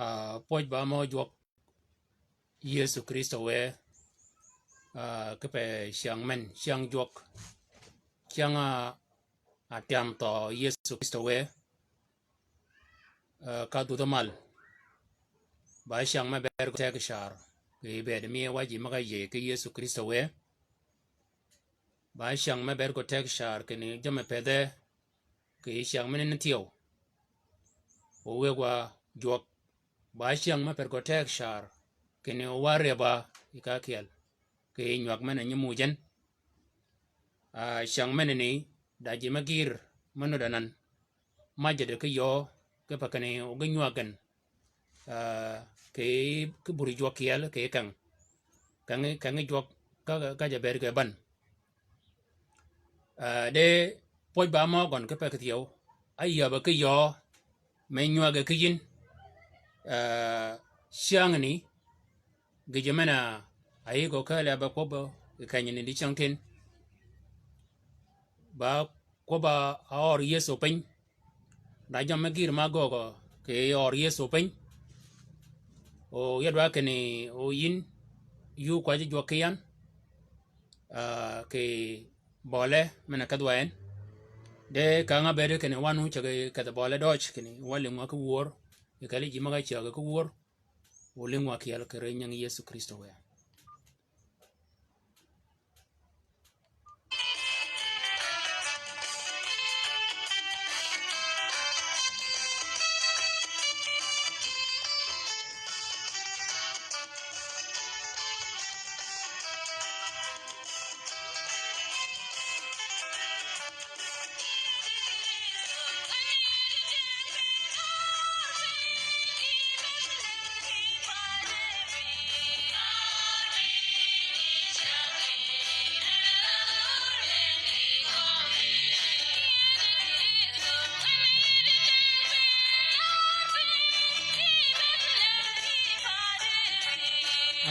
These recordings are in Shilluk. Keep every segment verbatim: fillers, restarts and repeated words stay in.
Ah, pwøj ba mø jwøk Yëso Krïstø wë, ah, kipe cyäng men, cyäng jwøk, cyäng a, a tyam thøø Yëso Krïstø wë, ah, ka dhudhø mal. Ba cyäng me bëëd gø teg car, kì bëëd mi wa ji møg-a yïëy ki Yëso Krïstø wë. Ba cyäng me bëëd gø teg car kinni jammì pëdhe, kì cyäng menani thyew. O wëgwa jwøk. Ba cyäng me pëdhe gø teg car, kinni o wa ryebba yi ka ákyel, kì nywag men-a nyi muuj en. Ah, cyäng menani, da ji me gïïr, me nudd anan. Ma jäddi ki yöö, kipe kinni o ge nywag gen. Ah, kì, kì buri jwøk kyeel, kì keng. Keng, keng jwøk ka, ka ja bëëd ge bän. Ah, de pwøj ba mø gøn kipe kì thyew. Áyäbø ki yöö, me nywage ki yïn. Ah, cyängani, gïjø men-a, a yï gø kääl-a ba kwøbb-a kì kenyani dicängtïn. Ba kwøbb-a a øör Yëso piny. Da jammì me gïïr ma ágöögø kì øör Yëso piny. O ya dwa kinni o yïn, yuu kwäjji jwøk ki yan. Ah, kì bøle, men-a kedhwa en. De kang-a bëëd kinni wan wu cägi kedhi bøle døøj kinni, wa lïngwa ki wör, yi kali ji møg-a cägi ki wör, o lïngwa kyeel kì ri nying Yëso Krïstø wë.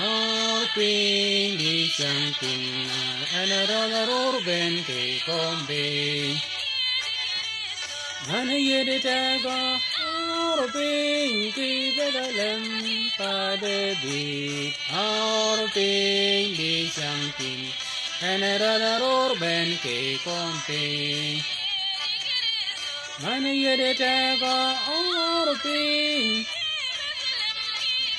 Øör piny dicängtïn, en rödh arur bënn kì kömi piny. Mani yïddi tegø, øör piny kì Bethlehem pa Debïd. Øör piny dicängtïn, en rödh arur bënn kì kömi piny. Mani yïddi tegø, øör piny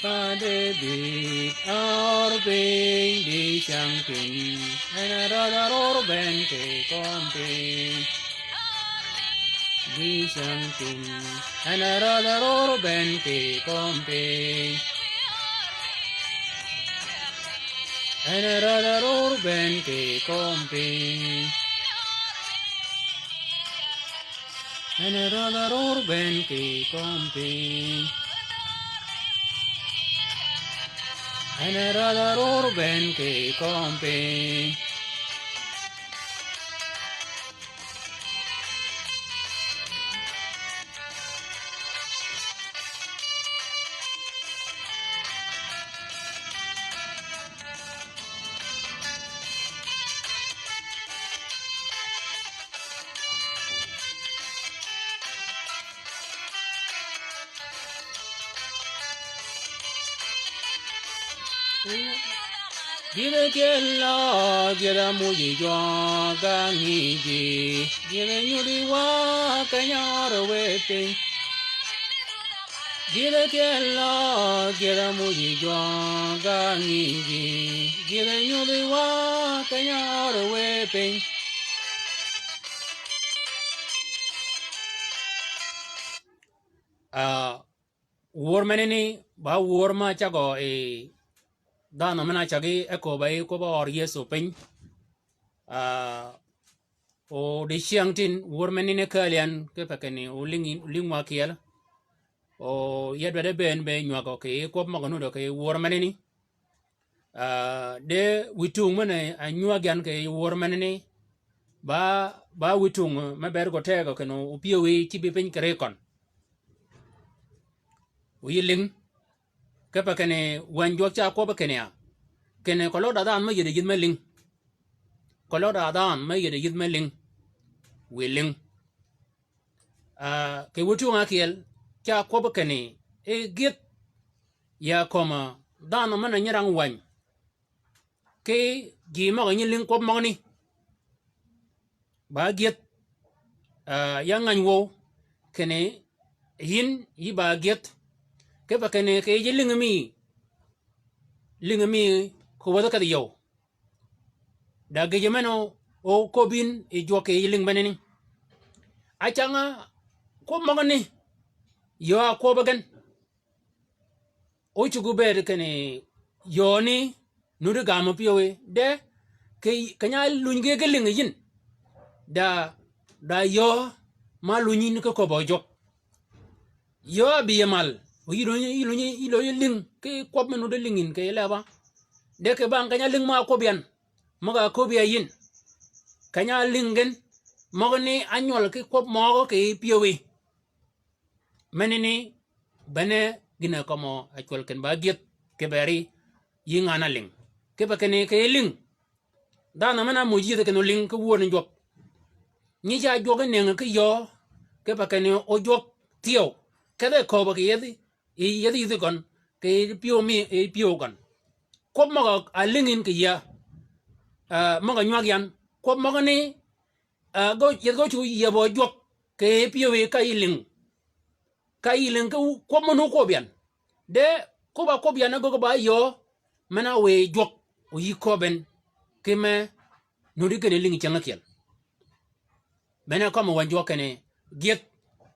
pa Debïd, øör piny dicängtïn, en rödh arur bënn kì kömi piny. Dicängtïn, en rödh arur bënn kì kömi piny. En rödh arur bënn kì kömi piny. En rödh arur bënn kì kömi piny. En rödh arur bënn kì kömi piny. Gïdhi tyel-a, gïdhi muuj yi jwøk ga ngï ji, gïdhi nyudhi wa keny-a øör wë piny. Gïdhi tyel-a, gïdhi muuj yi jwøk ga ngï ji, gïdhi nyudhi wa keny-a øör wë piny. Ah, wör menani, ba wör ma cagø yi dhanhø men-a cagi e köbba yi kwøbb-a øør Yëso piny. Ah, o dicyängtïn wör menani kääl yan, kipe kinni o lïng, o lïngwa kyeel. O ya dwaddi bënn be nywagø kì kwøb møg-a nuddø kì wör menani. Ah, de wïtung men-a nywag yan kì wör menani. Ba, ba wïtung me bëëd gø tegø kinni o pyëw yi cïbbi piny kì ri køn. O yï lïng. Kipe kinni wänyi jwøk ca kwøbbi kinni ya, kinni keløg da dhanhø me yïddi yïdh me lïng. Keløg da dhanhø me yïddi yïdh me lïng. Wiy lïng. Ah, kì wïtung ákyel, ca kwøbbi kinni, e gyëdh ya kömi dhanhø men-a nyi rang wäny ki ji møg-a nyi lïng kwøb møgani. Ba gyëdh, ah, ya ngäny wøw kinni yïn yï ba gyëdh. Kipe kinni kì yij lïngi mi, lïngi mi ki wäthi kedhi yøw. Da gïjø men-a óköbbi yïn yi jwøk kì yij lïngi menani. Acäng-a kwøb møgani yöö a kwøbbi gen. Ócuggi bëëd kinni yööni nuti gamø pyëwí. De kì, keny-a luny ge ki lïngi yïn. Da, da yöö ma luny yïn ki köbb-a jwøk. Yöö a bï yi mal, o yï lunyi, yï lunyi, yï lunyi lïng ki kwøb me nuti lïngi yïn kì yi leba. De kì bang keny-a lïng mø-a kwøb yan, møg-a köbbi ya yïn. Keny-a lïng gen, møgani ánywøl ki kwøb møgø kì pyëwí. Menani bene gïn-a kømmi ácwäl kinni ba gyëdh, kiberi yï ngan-a lïng. Kipe kinni kì yij lïng. Dhanhø men-a ámuuj yïdhi kinni ólïng ki wöödni jwøk. Nyi ca jwøk yi nëngi ki yöö, kipe kinni ójwøk thyew. Kedhe kööbø kì yethi, yi yethi yïdhi gøn, kì pyëw mi, yi pyëw gøn. Kwøb møg-a lïngi yïn kì yïa, ah, møg-a nywag yan. Kwøb møgani, ah, gø, yethi gø ócuggi yiebø jwøk, kì pyëwí ka yij lïng. Ka yij lïng ki kwøb men ókwøb yan. De kobb-a kwøb yan ágöggi ba yöö, men-a wëy jwøk, o yï köbben, ki me nuti kinni lïngi cyäng ákyel. Bene kømmi wäny jwøk kinni gyëdh,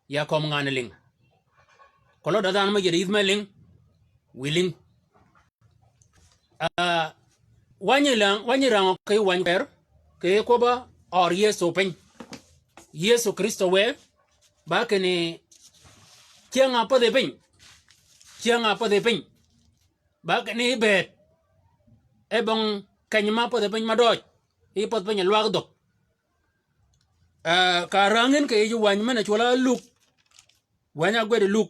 ya kömi ngan-a lïng. Keløg da dhanhø me jedi yïth me lïng, wï lïng. Ah, wänyi läng, wänyi rangø ki wäny kwër, kì kwøbb-a øör Yëso piny. Yëso Krïstø wë, ba kinni cyäng-a pädhi piny. Cyäng-a pädhi piny. Ba kinni bëëd. E bong keny ma pädhi piny ma døøj. Yi pädhi piny lwag dhøg. Ah, ka rang yïn kì yij wäny men-a cwøl-a Luk. Wäny-a ágwed Luk.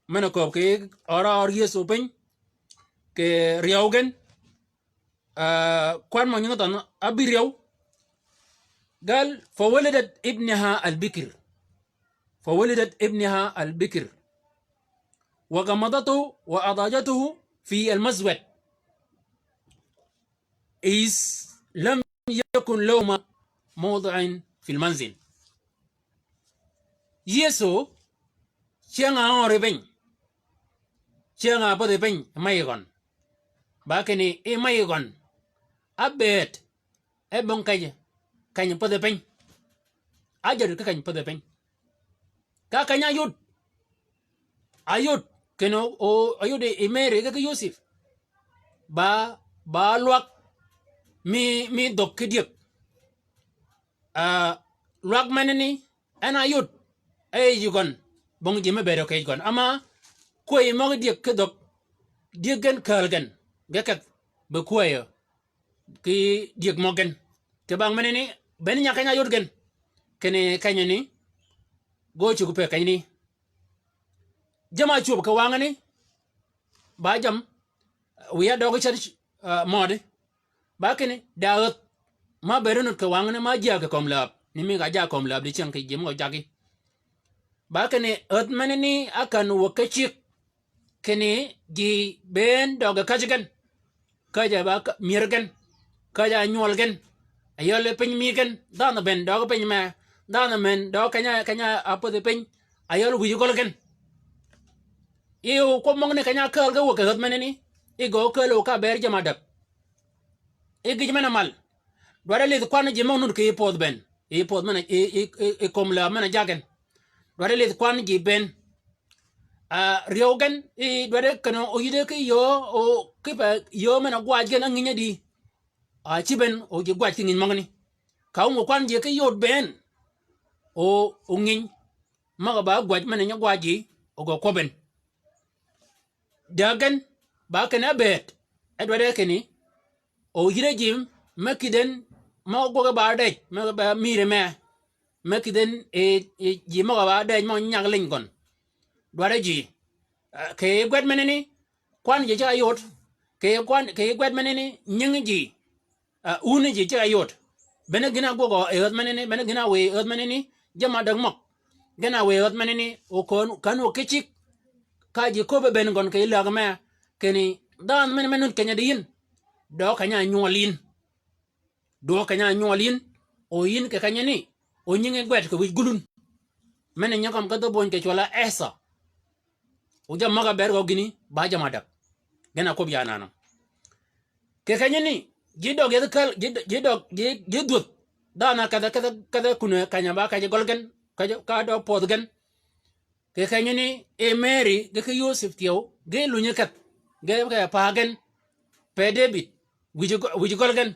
Men-a kööb kì øör, øör Yëso piny. Kì ryeew gen. Ah, kwan mø nyingi dhanh ábïryew. قال: فولدت ابنها البكر. فولدت ابنها البكر. وغمضته وأضاجته في المزود. إذ لم يكن لهما موضع في المنزل. Yëso, cyäng-a øøri piny. Cyäng-a pädhi piny, mayi gøn. Ba kinni, yi mayi gøn. Ábëëd, e bong keny, keny pädhi piny. Ájäd ki keny pädhi piny. Ka keny-a áyod. Áyod, kinni o, o, áyod yi Meri ki, ki Yosep. Ba, ba lwag mi, mi dhøg ki dyëg. Ah, lwag menani, en a yod, e yij gøn, bong ji me bëëdø kì yij gøn. Ama, kwëy møg dyëg ki dhøg, dyëg gen kääl gen, ge kedh, be kwëyø, ki dyëg møg gen. Kì bang menani, bene nya keny-a yod gen, kinni kenyani, gø cuggi pe kenyani. Jamm-a cwöb kì wangani, ba jamm, wiya døgi cad, ah, mødi. Ba kinni, da ädh, ma bëëd nud kì wangani, ma jaggi kömi läb. Ni mi ka jaggi kömi läb, dicyäng kì ji møg-a jaggi. Ba kinni, ädh menani, ákän wäg ki cigg. Kinni, ji bënn døgi käjji gen. Käjj-a ba k-, myër gen. Käjj-a nywøl gen. Ayøl piny mi gen. Dhanhø bënn døgi piny me. Dhanhø bënn døgi keny-a, keny-a ápädhi piny. Ayøl wïj gøl gen. Yi okwøb møgani keny-a ákääl ge wäg kì ädh menani. Yi gø kääl o ka bëër jamm-a däg. Yi gïj men-a mal. Dwaddi lidh kwan ji møg nud kì yi pödh bënn. Yi pödh men-a, yi, yi, yi, yi kömi läb men-a jaggi gen. Dwaddi lidh kwan ji bënn. Ah, ryeew gen, yi dwaddi kinni oyïddi ki yöö, o kipe yöö men-a gwaj gen á ngïny adi. Ah, cïb en, o ji gwaj ki ngïny møgani. Ka wum kwan ji ki yod bënn. O, o ngïny. Møg-a ba gwaj men-a nyi gwaj ji, o gø kwøb en. Däg gen, ba kinni ábëëd, e dwaddi kinni, o yïddi ji, me kïdhi en, mø gwøge ba dej, me ba mïri me, me kïdhi en, e, e, ji møg-a ba dej, mø nyag liny gøn. Dwaddi ji, ah, kì gwed menani, kwan ji ceg-a yod, kì kwan, kì gwed menani, nyingi ji, ah, wun ji ceg-a yod. Bene gïn-a ágwøg yi ädh menani, bene gïn-a áwëy yi ädh menani, jamm-a däg møg. Gïn-a áwëy yi ädh menani, o kän, kän wäg ki cigg. Ka ji köbbe bënn gøn kì läg me, Kinni dhanhø men, men nuti keny-a di yïn. Døøg keny-a nywøl yïn. Døøg keny-a nywøl yïn. O yïn kì kenyani, o nyingi gwed kì wïj gulun. Men-a nyi kømmi ki dhø bwöny kì cwøll-a Esther. O jammì møg-a bëëd gø gïni, ba jamm-a däg. Gen a kwøb ya nanø. Kì kenyani, ji døg yethi käl, ji, ji døg, ji, ji dhwödh. Dhanhø kedhe, kedhe, kedhe kun-a keny-a ba kej gøl gen, kej, ka dø pödh gen. Kì kenyani, e Mary, ge ki Yosep thyew, ge lunyi kedh, ge kì pa gen, pe David, wïj gø-, wïj gøl gen.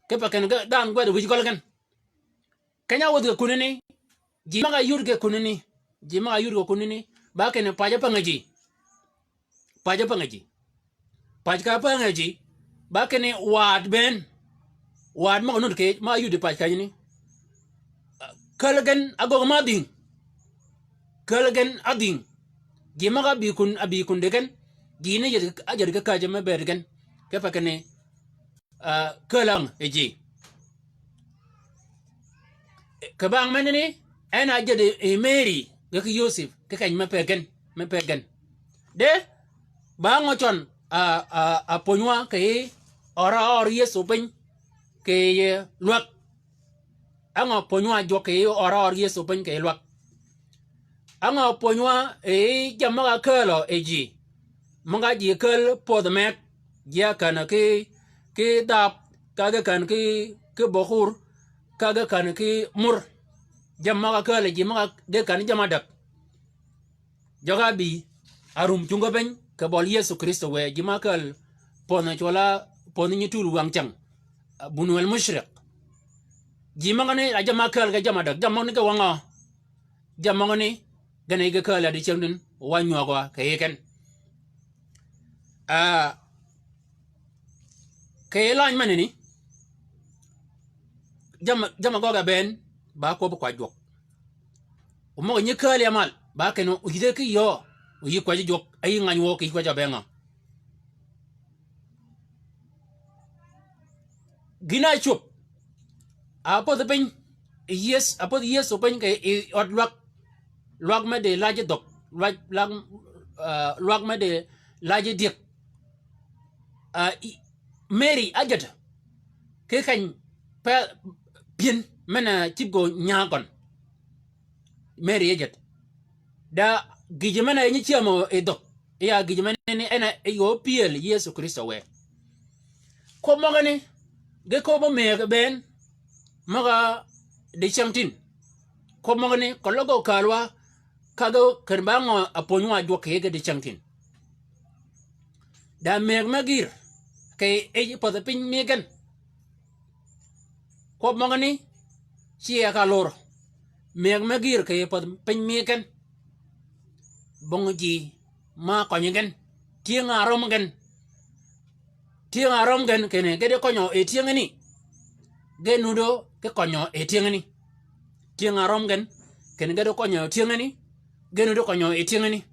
Kipe kinni ge dhanhø gwed wïj gøl gen. Keny-a wädhi kì kunani, ji møg-a yud kì kunani, ji møg-a yud kì kunani, ba kinni pac ápänge ji. Pac ápänge ji. Pac ka ápänge ji, ba kinni waad bënn. Waad møg-a nuti kì, møg-a yudi pac kenyani. Käl gen ágöggi mø ádhïng. Käl gen ádhïng. Ji møg-a bï kun, ábï kun di gen. Ji ni ájäd, ájäd ki käjji me bëëd gen. Kipe kinni, ah, käl ang yi ji. Kì bang menani, en a ájäd yi Mary, ge ki Yosep, ki keny me pe gen, me pe gen. De, ba ngø cøn, a, a, a pwönywa kì yij ør-a ør Yëso piny, kì yij lwäg. Á ngø pwönywa jwøk kì yij ør-a ør Yëso piny kì yij lwäg. Á ngø pwönywa yi jammì møg-a kälø yi ji. Møg-a ji käl pödhi meg, ji ákänni ki, ki dhab, ka ge känni ki, ki bokur, ka ge känni ki mur. Jammì møg-a kälø yi ji møg-a ge känni jamm-a däg. Jøg-a bï, a rum cungi piny, kì bøli Yëso Krïstø wë, ji mø ákääl pödhi cwøll-a, pödhi nyi tul wäng cäng, Bunwel Mushrik. Ji møgani, a jammì mø ákääl ge jamm-a däg, jammì møgani ge wøng-a. Jammì møgani, gen a yï ge kääl-a dicängdin, wa nywøg wa kì yij gen. Ah, kì yij lany menani, jammì, jammì gøgg-a bënn, ba kwøbbi kwajji jwøk. O møg-a nyi kääl-a mal, ba kinni o yïdhe ki yöö, o yï kwajji jwøk, a yï ngany wø kì yij kwajji-a bënn ngø. Gïn-a ácwöb. A pödhi piny, Yëso, a pödhi Yëso piny kì yij ød lwäg. Lwäg me di lajji dhøg, lwäg, lwäg, ah, lwäg me di lajji dyëg. Ah, i, Mary ájäd. Ki keny pe pyën men-a cïb gø nyaag gøn. Mary ájäd. Da gïjø men-a nyi cyämø yi dhøg. Ya gïjø menani en a yø pyël Yëso Krïstø wë. Kwøb møgani, ge köbbi mëggi bënn, møg-a dicängtïn. Kwøb møgani, keløg gø kälwa, ka ge kän ba ngø a pwönywa jwøk kì yij ge dicängtïn. Da mëggi me gïr, kì yij pödhi piny mi gen. Kwøb møgani, ci e ka lor. Mëggi me gïr kì yij pödhi piny mi gen. Bong ji ma kønyi gen. Tyëng-a røm gen. Tyëng-a røm gen kinni ge di kønyø yi tyëngani. Ge nuddø ki kønyø yi tyëngani. Tyëng-a røm gen kinni ge di kønyø yi tyëngani. Ge nuddø kønyø yi tyëngani.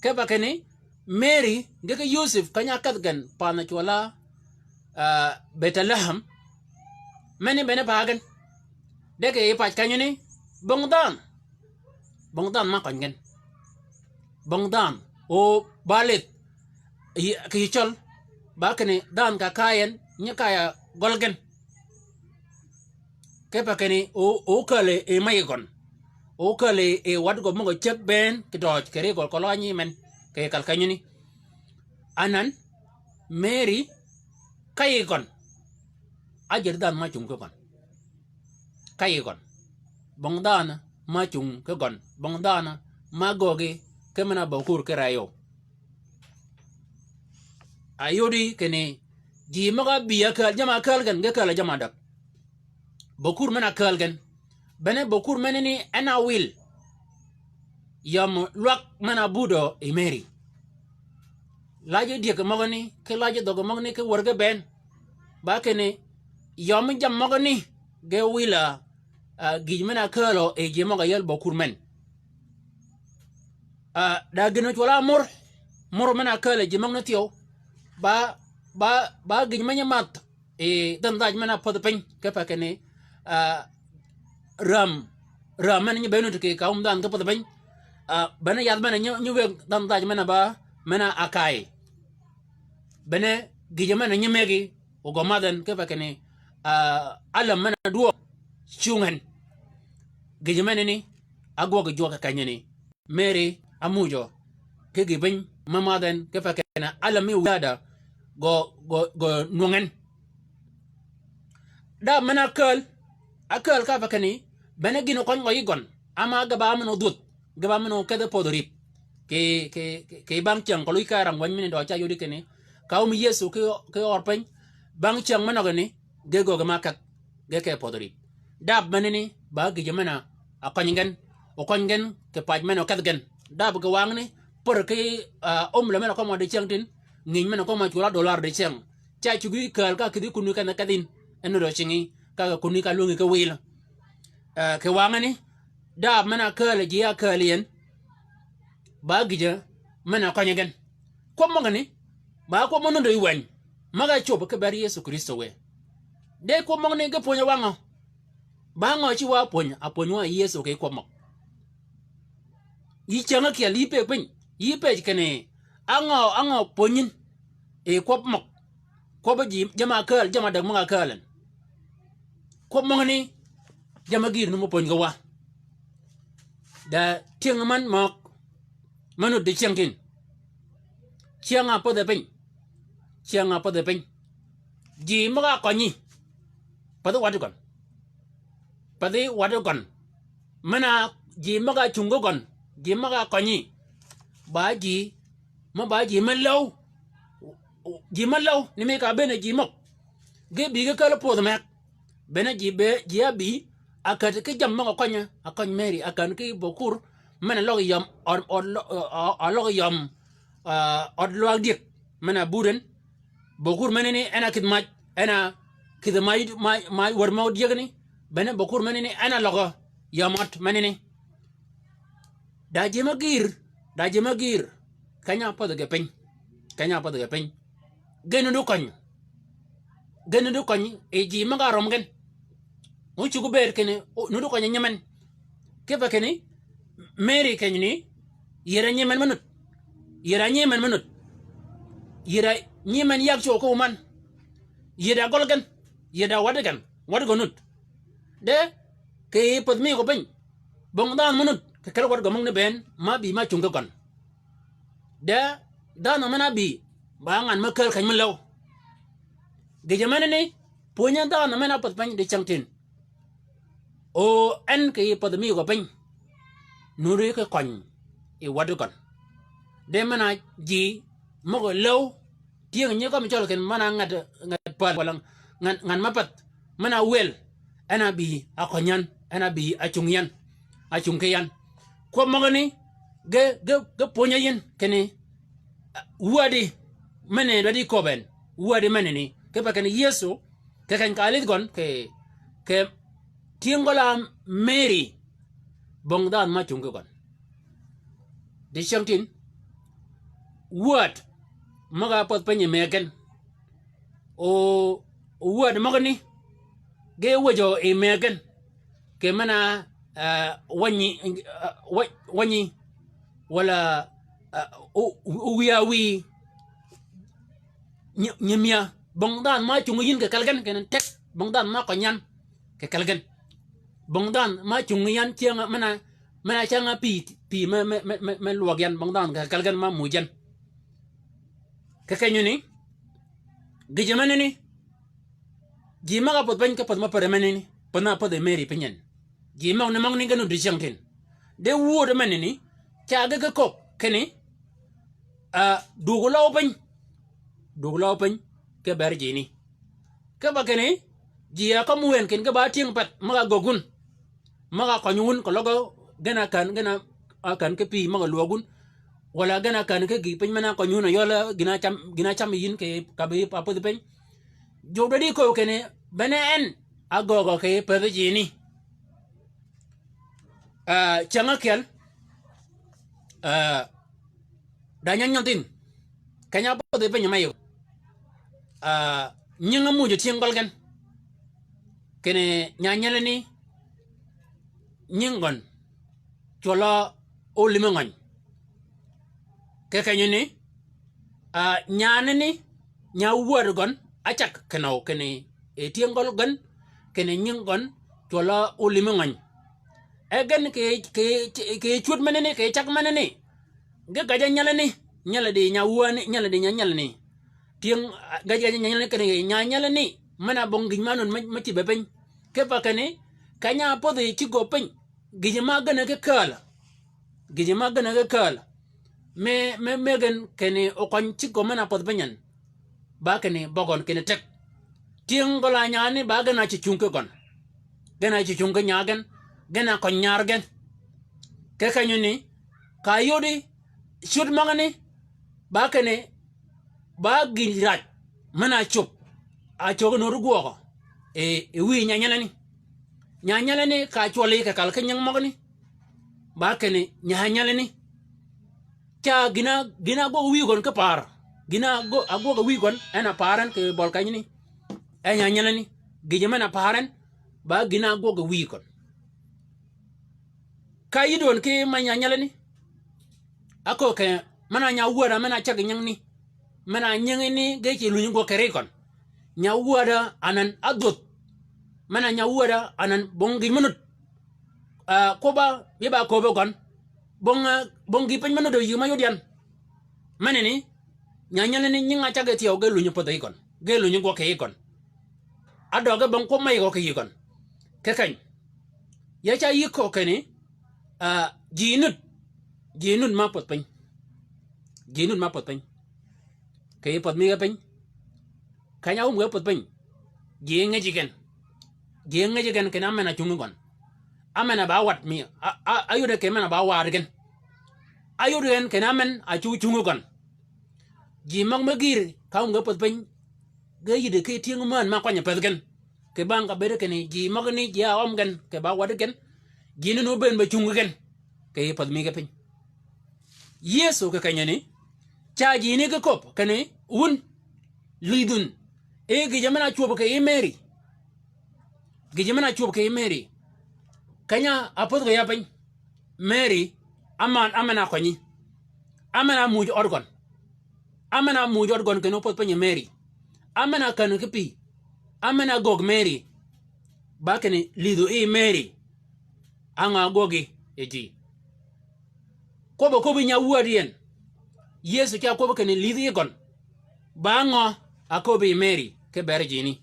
Kipe kinni Mary, ge ki Yosep keny-a ákedh gen panhø cwøll-a, ah, Bethlehem. Meni bene pa gen. De kì yij pac kenyani, bong dhanhø. Bong dhanhø ma køny gen. Bong dhanhø. O ba lidh. Yi, kì yij cøl. Ba kinni dhanhø ka kay en, nyi kay-a gøl gen. Kipe kinni o, o käl yi, yi mayi gøn. O käl yi, yi waddi gø møg-a cäg bënn, kì døøj, kì ri gøl keløg ányi men, kì yij kal kenyani. Anan, Mary, ka yij gøn. Ájäd dhanhø ma cungi ki gøn. Ka yij gøn. Bong dhanhø ma cungi ki gøn. Bong dhanhø ma göggi ki men-a bokur ki rey yøw. A yodi kinni ji møg-a bï-a kääl, jamm-a kääl gen, ge kääl-a jamm-a däg. Bokur men-a kääl gen. Bene bokur menani en a wil. Yøm lwag men-a budø yi Mary. Lajji dyëg møgani, ki lajji dhøg møgani, ki wär ge bënn. Ba kinni, yøm jammì møgani, ge wil-a, ah, gïj men-a kälø yi ji møg-a yel bokur men. Ah, da gïn-a cwøll-a mur, mur men-a kälø yi ji møgani thyew. Ba, ba, ba gïj men-a math, yi dhanhø dhaj men-a pödhi piny, kipe kinni, ah, räm, räm men nyi bënn nuti kì ka wum dhanhø ki pödhi piny. Ah, bene yadh men-a nyi, nyi wëgg dhanhø dhaj men-a ba, men-a kay. Bene gïjø men-a nyi mëggi ogø madh en, kipe kinni, ah, álöm men-a dwøøg cungi en. Gïjø menani, ágwøg jwøk kenyi ni, Meri ámujø ki gïïpiny me madh en, kipe kinni álöm mi wiada gø, gø, gø nwøng en. Dab men-a ákääl, ákääl ka pe kinni, bene gïn-a óköny gø yij gøn, ama ge ba men-a ódhwödh, ge ba men-a ókedhi pödhi rïp. Kì, kì, kì, kì bang cyäng keløg ka rang wänyi mini døø ca yodi kinni, ka ómi Yëso ki, ki ør piny, bang cyäng me nøgani, ge göögi ma ákedh, ge ke pödhi rïp. Dab menani, ba gïjø men-a áköny gen, óköny gen, kì pac men-a ókedh gen. Dab kì wangani, pär ki, ah, ómlø men-a kømmi dicyäng tin, ngïny men-a kømmi cwøl á dollar dicyäng. Ca cuggi kääl ka kïdhi kunni kenni kedh yïn, en nudd cingi, ka kunni ka lwängi ki wil. Eh, kì wangani, dab men-a ákääl ji ákääl yi en, ba gïjø men-a áköny gen. Kwøb møgani, ba kwøb mø nudd yi wänyi, møg-a cobbi ki ber Yëso Krïstø wë. De kwøb møgani ge pwöny wa ngø? Ba ngø ci wa pwöny, apwöny wa Yëso kì kwøb møg. Yi cyäng ákyel, yi pëgg piny, yi pëj kinni, á ngø, á ngø pwönyi yïn yi kwøb møg? Kwøb ji, jamm-a ákääl, jamm-a däg møg-a ákääl en. Kwøb møgani, jamm-a gïïr ni mø pwöny kì wa. Da tyëng man møg, me nudd dicyäng tin. Cyäng-a ápädhi piny. Cyäng-a ápädhi piny. Ji møg-a ákønyi, pädhi waddi gøn. Pädhi waddi gøn. Men-a ji møg-a ácungi gøn, ji møg-a ákønyi. Ba ji, mø ba ji me läw. Ji me läw, ni mi ka bënn ji møg. Ge bï ge käl pödhi meg. Bene ji be, ji ábï, ákäd ki jammì møg-a áköny, áköny Meri, ákäd ki bøkur, men-a løg yøm, ød, ød, ø, ø, løg yøm, ah, ød lwag dyëg, men-a bud en. Bøkur menani, en a kïdhi mac, en a kïdhi mac, mac, mac wär mø dyëgani. Bene bøkur menani, en a løg yøm ød menani. Da ji me gïïr, da ji me gïïr, keny-a ápädhi ge piny, keny-a ápädhi ge piny. Gen nudd óköny, gen nudd óköny yi ji møg-a røm gen. Ócuggi bëëd kinni, o, nudd óköny nyimen. Kipe kinni, Meri kenyani, yïd a nyimen me nudd. Yïd a nyimen me nudd. Yïd a nyimen yag cwøw ki wuman. Yïd a gøl gen, yïd a waddi gen, waddi gø nudd. De, kì pädh mi gø piny, bong dhanhø me nudd, kì kelli waddi gø møgani bënn, ma bï ma cungi gøn. De, dhanhø men-a ábï, ba ngan me kääl keny me läw. Gïjø menani, pwönyi dhanhø men-a ápädhi piny dicyäng tin. O en kì yij pädhi mi gø piny, nuddi ki køny yi waddi gøn. De men-a ji møg-a läw, tyëng nyi kømmi cøl kinni men-a ngat, ngat päl, walà ngan, ngan me pädh, men-a wël, en a bï a køny yan, en a bï a cung yan, a cung ki yan. Kwøb møgani, ge, ge, ge pwönyi yïn kinni, wädi, meni dwaddi köbben, wädi menani, kipe kinni Yëso, kì keny ka álidh gøn, kì, kì tyëng gøl-a Meri, bong dhanhø ma cungi gøn. Dicyäng tin, wäd, møg-a pädhi piny yi mëggen. O, wäd møgani, ge wejø yi mëggen. Kì men-a, ah, wänyi, ah, wä-, wänyi, walà, ah, o, o, wiya wïyi, nyi-, nyimïa, bong dhanhø ma cungi yïn kì kelli gen, kinni tek, bong dhanhø ma køny yan, kì kelli gen. Bong dhanhø ma cungi yan cyäng-a, men-a, men-a cyäng-a pï, pï me, me, me, me, me lwøg yan, bong dhanhø kì kelli gen ma muuj yan. Kì kenyani, gïjø menani, ji møg-a pädhi piny ki pädhi me pär menani, pädhi me ápädhi Meri piny en. Ji møgani, møgani ge nudd dicyäng tin. De wäd menani, ca ge ki köbbi kinni, ah, dwöög løw piny. Dwöög løw piny, ki ber jini. Kipe kinni, ji a kømmi wën kinni ge ba tyëng path, møg-a göggi wun. Møg-a kønyi wun, keløg gen a kän, gen a, a kän ki pï møg-a lwøg wun. Walà gen a kän ki gïï piny men-a kønyi wun a yøl gïn-a cam, gïn-a cam yïn kì ka bï a pädhi piny. Jwøk dwaddi kööb kinni, bene en, a göögø kì pädhi jini. Ah, cyäng ákyel, ah, da nyan nyøn thïn, keny-a ápädhi piny me yø. Ah, nyingi ámuujø tyëng gøl gen. Kinni nyanyelani, nying gøn, cwøl-a ólimi ngøny. Kì kenyani, ah, nyanani, Nya wäd gøn, ácag kinøw kinni, e tyëng gøl gøn, kinni nying gøn, cwøl-a Olimi Ngøny. E gen kì, kì, kì cwöd menani, kì cag menani. Ge gaj-a nyalani, nyaladi nya wäni, nyaladi nya nyalani. Tyëng, a, gaj, gaj-a nyalani kinni nya nyalani. Men-a bong gïj ma nud me, me cïbe piny. Kipe kinni, keny-a ápödhi cïg gø piny. Gïjø ma gënne ki kääl. Gïjø ma gënne ki kääl. Me, me, me gen kinni okøny cïg gø men-a pödhi piny en. Ba kinni bøgøn kinni teg. Tyëng gøl-a nyani ba gen a cï cungi ki gøn. Gen a cï cungi ki nya gen. Gen a køny nyar gen. Ki kenyøni, ka yodi, cud møgani, ba kinni, ba gïn rac, men-a cub, a cögi nuti gwøgø, e, e wïy nya nyalani. Nya nyalani ka cwøli kì kal ki nying møgani. Ba kinni, nya nyalani. Ca gïn-a, gïn-a ágwøg wïy gøn ki paar. Gïn-a ágwøg, ágwøg wïy gøn, en a paar en kì bøl kenyani. E nya nyalani, gïjø men-a paar en, ba gïn-a ágwøg wïy gøn. Ka yïddi wøn ki me nya nyalani. Áköög kì, men-a nya wäd-a, men-a cag nyingni. Men-a nyingni ge cï lunyi gwøg kì ri gøn. Nya wäd-a anan ádhwödh. Men-a nya wäd-a anan bong gïj me nud. Ah, kwøbb-a, yi ba köbbi gøn. Bong, ah, bong gïj piny me nud yï ma yod yan. Menani, nya nyalani nying-a cag yi thyew ge lunyi pödhi yi gøn. Ge lunyi gwøg kì yi gøn. Ádøge bong kwøb me yi gø kì yi gøn. Ki keny. Ya ca yï köög kinni, ah, ji nud. Ji nud ma pödh piny. Ji nud ma pödh piny. Kì yi pödh mi ge piny. Keny-a áum ge pödh piny. Ji ngäji gen. Ji ngäji gen kinni ámen a cungi gøn. Ámen a ba wad mi, a, a, áyode kì men-a ba wad gen. Áyod gen kinni ámen a cu cungi gøn. Ji møg me gïr, ka áum ge pödh piny, ge yïddi ki tyëng mään ma kwany-a pëthi gen. Kì bang ka bëëd kinni ji møgani ji a øm gen, kì ba wadi gen, ji ni nu bëën be cungi gen, kì yi pödh mi ge piny. Yëso kì kenyani, ca ji ni ki köbb kinni, wun, lïdh wun, e gïjø men-a cwöb kì yi Meri. Gïjø men-a cwöb kì yi Meri. Keny-a ápödh kì ya piny. Meri, áman, ámen-a kønyi. Ámen-a muuj ød gøn. Ámen-a muuj ød gøn kinni ópödh piny yi Meri. Ámen-a känni ki pï. Ámen-a göggi Meri. Ba kinni lïdhø yi Meri. Á ngø ágwøggi yi ji? Kwøbb-a köbbi nya wäd yi en. Yëso ca kwøbbi kinni lïdhi yi gøn. Ba ngø áköbbi yi Meri ki beri ji ni?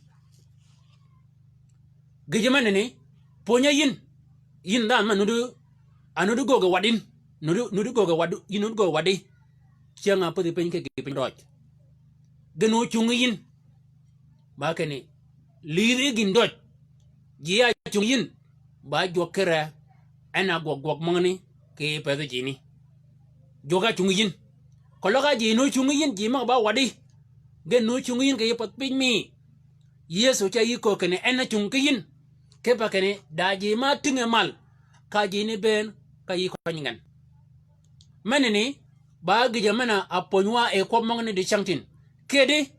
Gïjø menani, pwöny-a yïn, yïn dhanhø me nuddi, a nuddi göggi waddi, nuddi, nuddi göggi waddi, yïn nuddi göggi waddi. Cyäng-a ápödhi piny ki gïï piny døj. Gïn ócungi yïn. Ba kinni, lïdhi gïn døj. Ji a cungi yïn, ba jwøk ki ree, en a gwøg gwøg møgani, kì pëthi ji ni. Jwøk a cungi yïn. Keløg a ji ni ócungi yïn, ji møg-a ba waddi. Gen ni ócungi yïn kì yi pödh piny mi. Yëso ca yï köög kinni en a cungi ki yïn. Kipe kinni da ji ma tïnge mal, ka ji ni bëën, ka yï køny gen. Menani, ba gïjø men-a pwöny wa yi kwøb møgani dicängtïn. Kidi,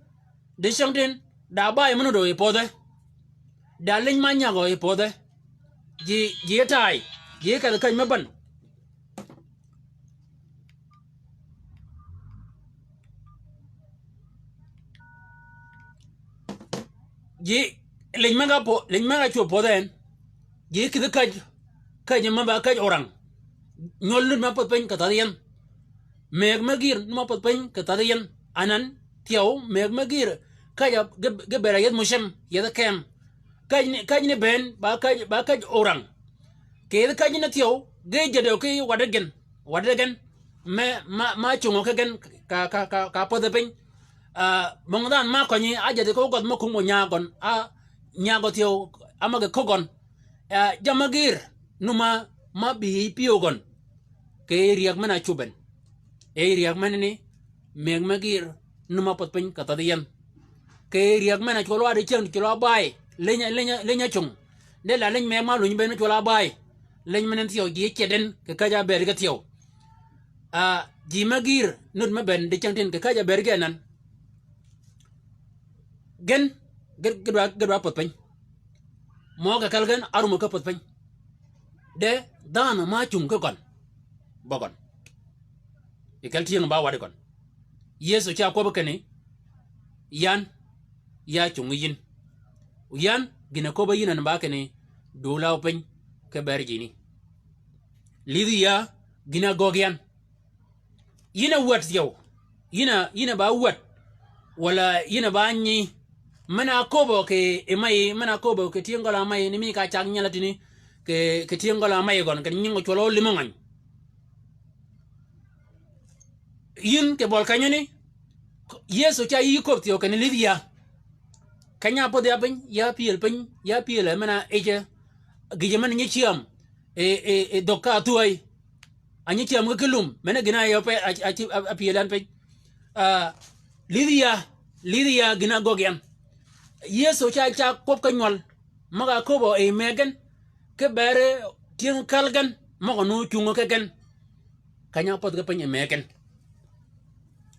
dicängtïn, da bayi me nuddø yi pödhe. Da liny ma nyagø yi pödhe. Ji, ji e taay, ji e kedhi käj me bän. Ji, liny me ga pö-, liny me ga cwöb pödhe en. Ji kïdhi käj, käj me ba käj orang. Nywøl nud me pödh piny kì thadhi yien. Mëgg me gïr nud me pödh piny kì thadhi yien. Anan, thyew, mëgg me gïr, käj a, ge, ge bëëd a yeth mucem, yeth keem. Käj ni, käj ni bënn, ba käj, ba käj orang. Kì yeth käj ni thyew, ge jäddø ki waddi gen, waddi gen. Me, ma, ma cungø ki gen, ka, ka, ka, ka pödhi piny. Ah, møng dhanhø ma kønyi, a jädhi ko gödh me kum o nya gøn, a, nya gø thyew, a møg-a ko gøn. Ah, jammì gïr, nu ma, ma bï pyëw gøn. Kì yij ryäg men-a cub en. Yij ryäg menani, mëgg me gïr, nu ma pödh piny kì thadhi yien. Kì yij ryäg men-a cwøl wa dicängtïn cwøl wa bayi, liny, liny, liny a cung. De la liny mëgg ma lunyi bënn cwøl wa bayi. Liny menani thyew ji cyed en, kì käj-a bëëd ge thyew. Ah, ji me gïr, nud me bënn dicängtïn kì käj-a bëëd ge anan. Gen, ge, ge dwa, ge dwa pödh piny. Mø kì kelli gen, árum ki pödh piny. De, dhanhø ma cung ki gøn. Bø gøn. Yi kelli tyëng ba waddi gøn. Yëso ca kwøbbi kinni, Yan, ya cungi yïn. Yan, gïn-a köbbi yïn en ba kinni, dwög law piny, ki ber jini. Lïdhi ya, gïn-a göggi yan. Yïn a wäd thyew. Yïn a, yïn a ba wäd. Walà yïn a ba nyi. Men-a köbbi kì yi mayi, men-a köbbi kì tyëng gøl-a mayi, ni mi ka cag nyel-a tïni, kì, kì tyëng gøl-a mayi gøn, kì nying ocwøl-a ólïmø ngany. Yïn kì bøl kenyani, Yëso ca yï köbbi thyew kinni lïdhi ya. Keny-a pödhi ya piny, ya pyël piny, ya pyël men-a yije, gïjø men-a nyi cyäm, e, e, e dhög ka thwäy. A nyi cyäm ki ki lum, men-a gïn-a yø pe, a, a, a, a pyël yan piny. Ah, lïdhi ya, lïdhi ya gïn-a göggi yan. Yëso ca, ca kwøb ki nywøl, møg-a köbbi yi mëggen, ki ber tyëng käl gen, møg-a nu cungø ki gen. Keny-a pödhi ki piny yi mëggen.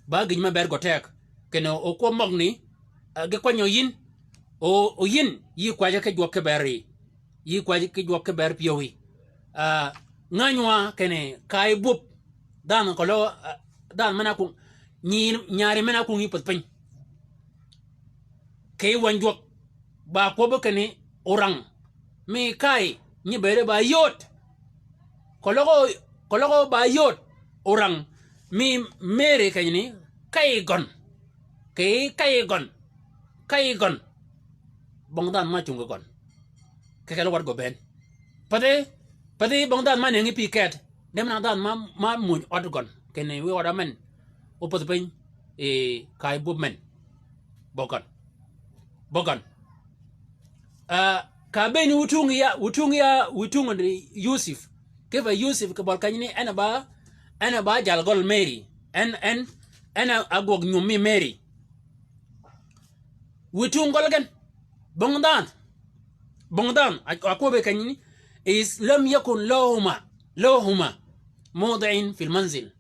Ba gïj me ber gø teg, kinni o kwøb møgani, ah, ge kwanyø yïn, o, o yïn, yï kwajji ki jwøk ki ber yi. Yï kwajji ki jwøk ki ber pyëwí. Ah, ngänywa kinni ka yi bwöb. Dhanhø keløg, ah, dhanhø men-a kwong, nyi, nyari men-a kwong yi pädh piny. Kì yi wäny jwøk. Ba kwøbbi kinni orang. Mi ka yi, nyi bëëde ba yööd. Keløg, keløg ba yööd. Orang. Mi Meri kenyani, ka yi gøn. Kì yi ka yi gøn. Ka yi gøn. Bong dhanhø ma cungi gøn. Kì kelli wat gø bënn. Pädhi, pädhi bong dhanhø ma nëngi pï ket. Dem na dhanhø ma, ma muuj ød gøn. Kinni wiy ød amen. O pädhi piny, e, ka yi bwöb men. Bøgøn. Bøgøn. Ah, ka bënni wïtung ya, wïtung ya, wïtung di Yusif. Kipe Yusif kì bøl kenyani en a ba, en a ba jal gøl Meri. En, en, en a gwøg nyum mi Meri. Wïtung gøl gen. Bong dhanhø. Bong dhanhø. A, a kwøbbi kenyani. Is lam yakun lahuma, lahuma mawdi'in fil manzil.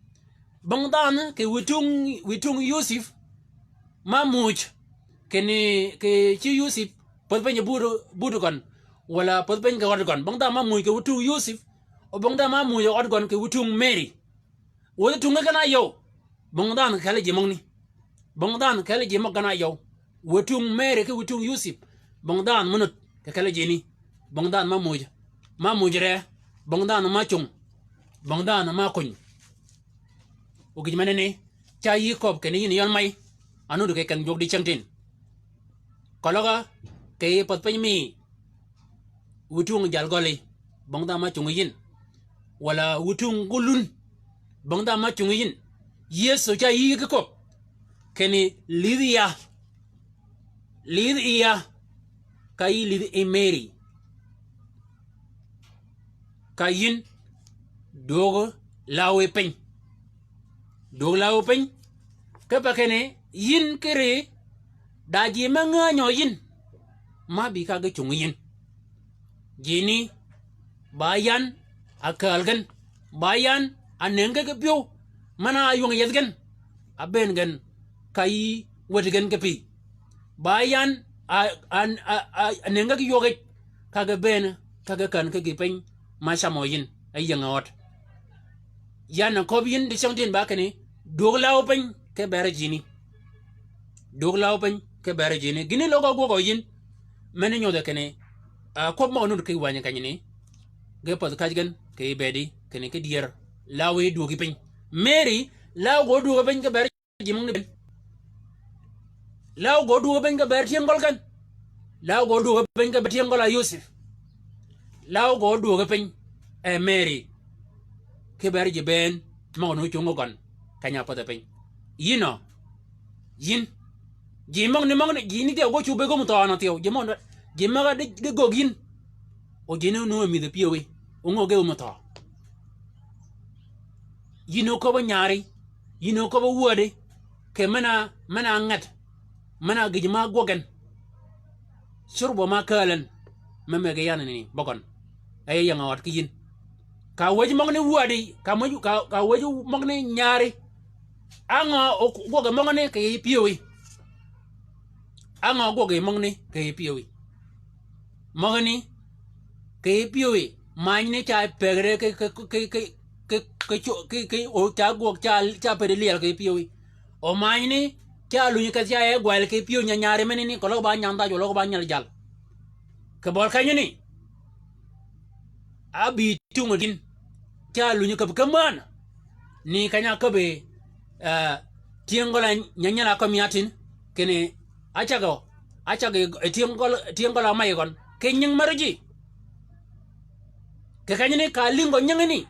Bong dhanhø kì wïtung, wïtung Yusif. Ma muuj. Kinni, kì ci Yusif. Pädhi piny buti, buti gøn. Walà pädhi piny kì ød gøn. Bong dhanhø ma muuj kì wïtung Yusif. O bong dhanhø ma muuj ød gøn kì wïtung Meri. Wäthi tunge gen-a yøw. Bong dhanhø kelli ji møgani. Bong dhanhø kelli ji møg gen-a yøw. Wïtung Meri ki wïtung Yusif. Bong dhanhø mø nud. Kì kelli jini. Bong dhanhø ma muuj. Ma muuj re. Bong dhanhø ma cung. Bong dhanhø ma kuny. O gïj menani. Ca yï köbbi kinni yïn yøl may. A nuti kì ken jwøk dicängtïn. Keløg kì yi pädhi piny mi. Wïtung jal gøli. Bong dhanhø ma cungi yïn. Walà wïtung gø lun. Bong dhanhø ma cungi yïn. Yëso ca yï ki köbbi. Kinni lïdhi ya. Lïdhi ya. Ka yï lïdhi yi Meri. Ka yïn dwöög lawi piny. Dwöög lawi piny. Kipe kinni yïn kiri da ji me ngänyø yïn. Ma bï ka ge cungi yïn. Jini ba yan a kääl gen. Ba yan a nëngi ki pyëw. Men-a ywängi yethi gen. A bëën gen ka yï wäti gen ki pï. Ba yan a, a, a, a, a nëngi ki ywøg yij, ka ge bëën, ka ge kän ki gï piny, ma camø yïn, e ying-a ød. Yan a köbbi yïn dicängtïn ba kinni, dwöög lawi piny, ki ber jini. Dwöög lawi piny, ki ber jini. Gïni løg-a gwøg-a yïn, men-a nyodhe kinni, a, kwøb møg-a nud ki wänyi kenyani, ge pädhi käj gen, kì bëëdi, kinni ki dyër, lawi dwöögi piny. Meri, lawi gø dwöögi piny, ki ber ji møgani bënn. Law gø dwööge piny kì ber tyëng gøl gen. Law gø dwööge piny kì ber tyëng gøl a Yosep. Law gø dwööge piny, e Meri. Kì ber ji bënn, møg-a nu cungi gøn, keny-a pädhe piny. Yïn o. Yïn. Ji møgani, møgani, ji ni thyew gø cubbe gø mø thøø nø thyew. Ji møgani, ji møg-a di, di göggi yïn. O ji ni nu mïdhi pyëwí. O ngø ge mø thøø. Yïn oköbb-a nyari, yïn oköbb-a wädi, kì men-a, men-a nget, men-a gïj ma gwøg gen. Curbø ma kääl en, me mëggi yan ni bøgøn. E ying-a ød ki yïn. Ka wäj møgani wädi, ka mäj, ka, ka wäj møgani nyari. Á ngø o gwøg møgani kì yij pyëwí. Á ngø gwøg møgani kì yij pyëwí. Møgani kì yij pyëwí. Manyni ca pëgre kì, kì, kì, o ca gwøg ca, ca pëddi lyel kì yij pyëwí. O manyni Ca lunyi keth ca e gwal ki pyëw nyanyari menini, keløg ba nyandhaj, keløg ba nyal jal. Kì bøl kenyini, ábï tungi gïn. Ca lunyi käbbi kämän. Ni keny-a käbbi, eh, tyëng gøl-a nyanyal-a kømmi-a tin. Kinni, ácagø, ácagø, eh, tyëng gøl, tyëng gøl-a may gøn. Kì nying märø ji. Kì kenyini ka lïnggø nyingini.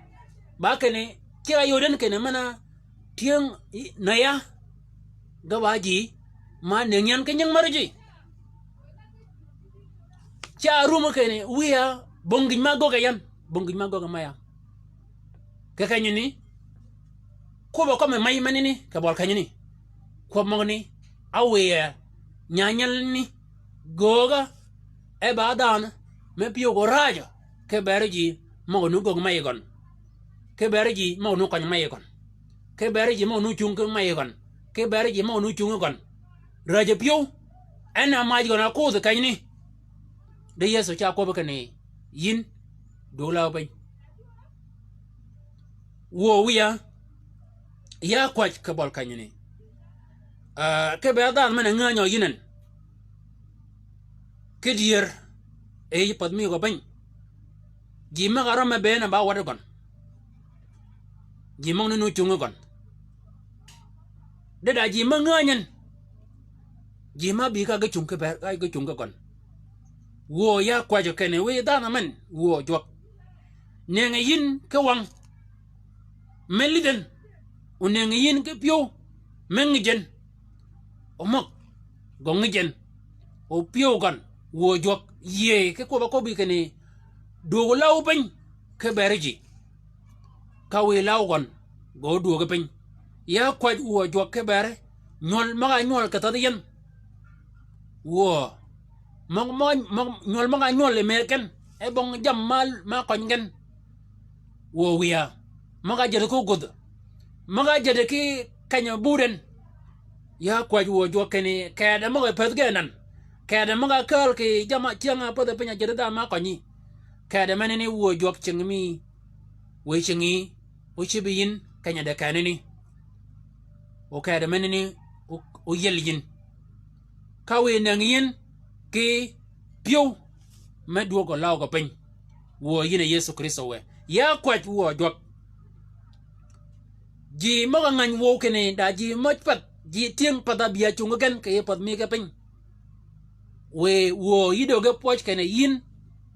Ba kinni, ci a yod en kinni men-a tyëng, i, nø ya. Ge ba ji, ma nëngi yan ki nying märø ji. Ca rumø kinni, wiya, bong gïj ma göggi yan, bong gïj ma göggi maya. Kì kenyini, kwøbb-a kømmi may menini, kì bøl kenyini. Kwøb møgani, áwiya, nyanyal ni, gööga, e ba dhanhø, me pyëw gø rajø, ki beri ji, møg-a nu göggi may gøn. Ki beri ji, møg-a nu køny may gøn. Ki beri ji, møg-a nu cung ki may gøn. Ki beri ji, møg-a nu cung gøn. Rajø pyëw, en a mac gøn a kodhi kenyini. Di Yëso ca kwøbbi kinni, yïn, dwög law piny. Wuö wiya, ya kwäj kì bøl kenyini. Ah, ki be dhanhø men-a ngänyi yïn en. Ki dyër, e yij path mi gø piny. Ji møg-a røm me bënn ba waddi gøn. Ji møgani nu cungi gøn. Di da ji mø ngänyi en. Ji ma bï ka ge cung ki ber, ka ge cung ki gøn. Wuö ya kwäjjø kinni wiy dhanhø men, wuö jwøk. Nëngi yïn ki wang. Me lidh en. O nëngi yïn ki pyëw. Me ngij en. O møg. Gø ngij en. O pyëw gøn. Wuö jwøk. Yïëy ki kwøbb-a köbbi kinni. Dwöög law piny. Ki beri ji. Ka wiy law gøn, gø dwöögi piny. Ya kwäj wuö jwøk ki beri, nywøl møg-a nywøl kì thädhi yien. Wuö, møg, møg, møg, nywøl møg-a nywøl yi mer gen, e bong jammì ma, ma køny gen. Wuö wiya, møg-a jäddi ki ógudh, møg-a jäddi ki keny-a bud en. Ya kwäj wuö jwøk kinni, kede møg-a pëth gen nan, kede møg-a kääl kì jamm-a cyäng-a pädhi piny-a jäddi dhanhø ma kønyi. Kede menani wuö jwøk cingi mi, wiy cingi, ócïb yïn keny-a di kenani. O kede menani o, oyiel yïn. Ka wiy nëngi yïn ki pyëw me dwöög gø law gø piny. Wuö yïn a Yëso Krïstø wë. Ya kwäj wuö jwøk. Ji møg-a ngäny wöw kinni da ji mø path, ji tyëng path-a bï-a cungi gen kì yij path mi ge piny. Wiy wuö yï döggi pwøj kinni yïn,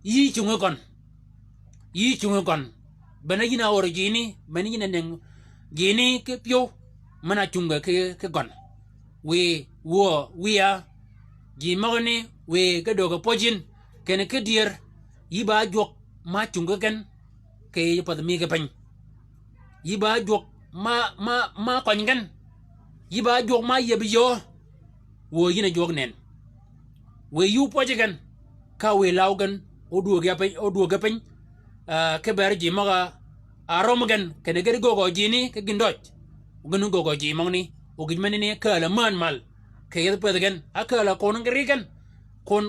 yï cungi gøn. Yï cungi gøn. Bene yïn a ör jini, bene yïn a nëngi jini ki pyëw, men-a cungi ki, ki gøn. Wiy, wuö, wiya, ji møgani, wiy ge döggi pwøj yïn, kinni ki dyër, yï ba jwøk ma cungi gen, kì yij path mi ge piny. Yï ba jwøk ma, ma, ma køny gen. Yï ba jwøk ma yeb yöö. Wuö yïn a jwøk nënn. Wiy yï ópwøji gen. Ka wiy law gen. Ódwöög ya piny, ódwöög ya piny. Ah, ki ber ji møg-a rømmi gen. Kinni gïti göggø jini ki gïndøj. Gïn göggø ji møgani. O gïj menani kääl-a mään mal. Kì yethi pëthi gen. Akääl-a kun ri gen. Kun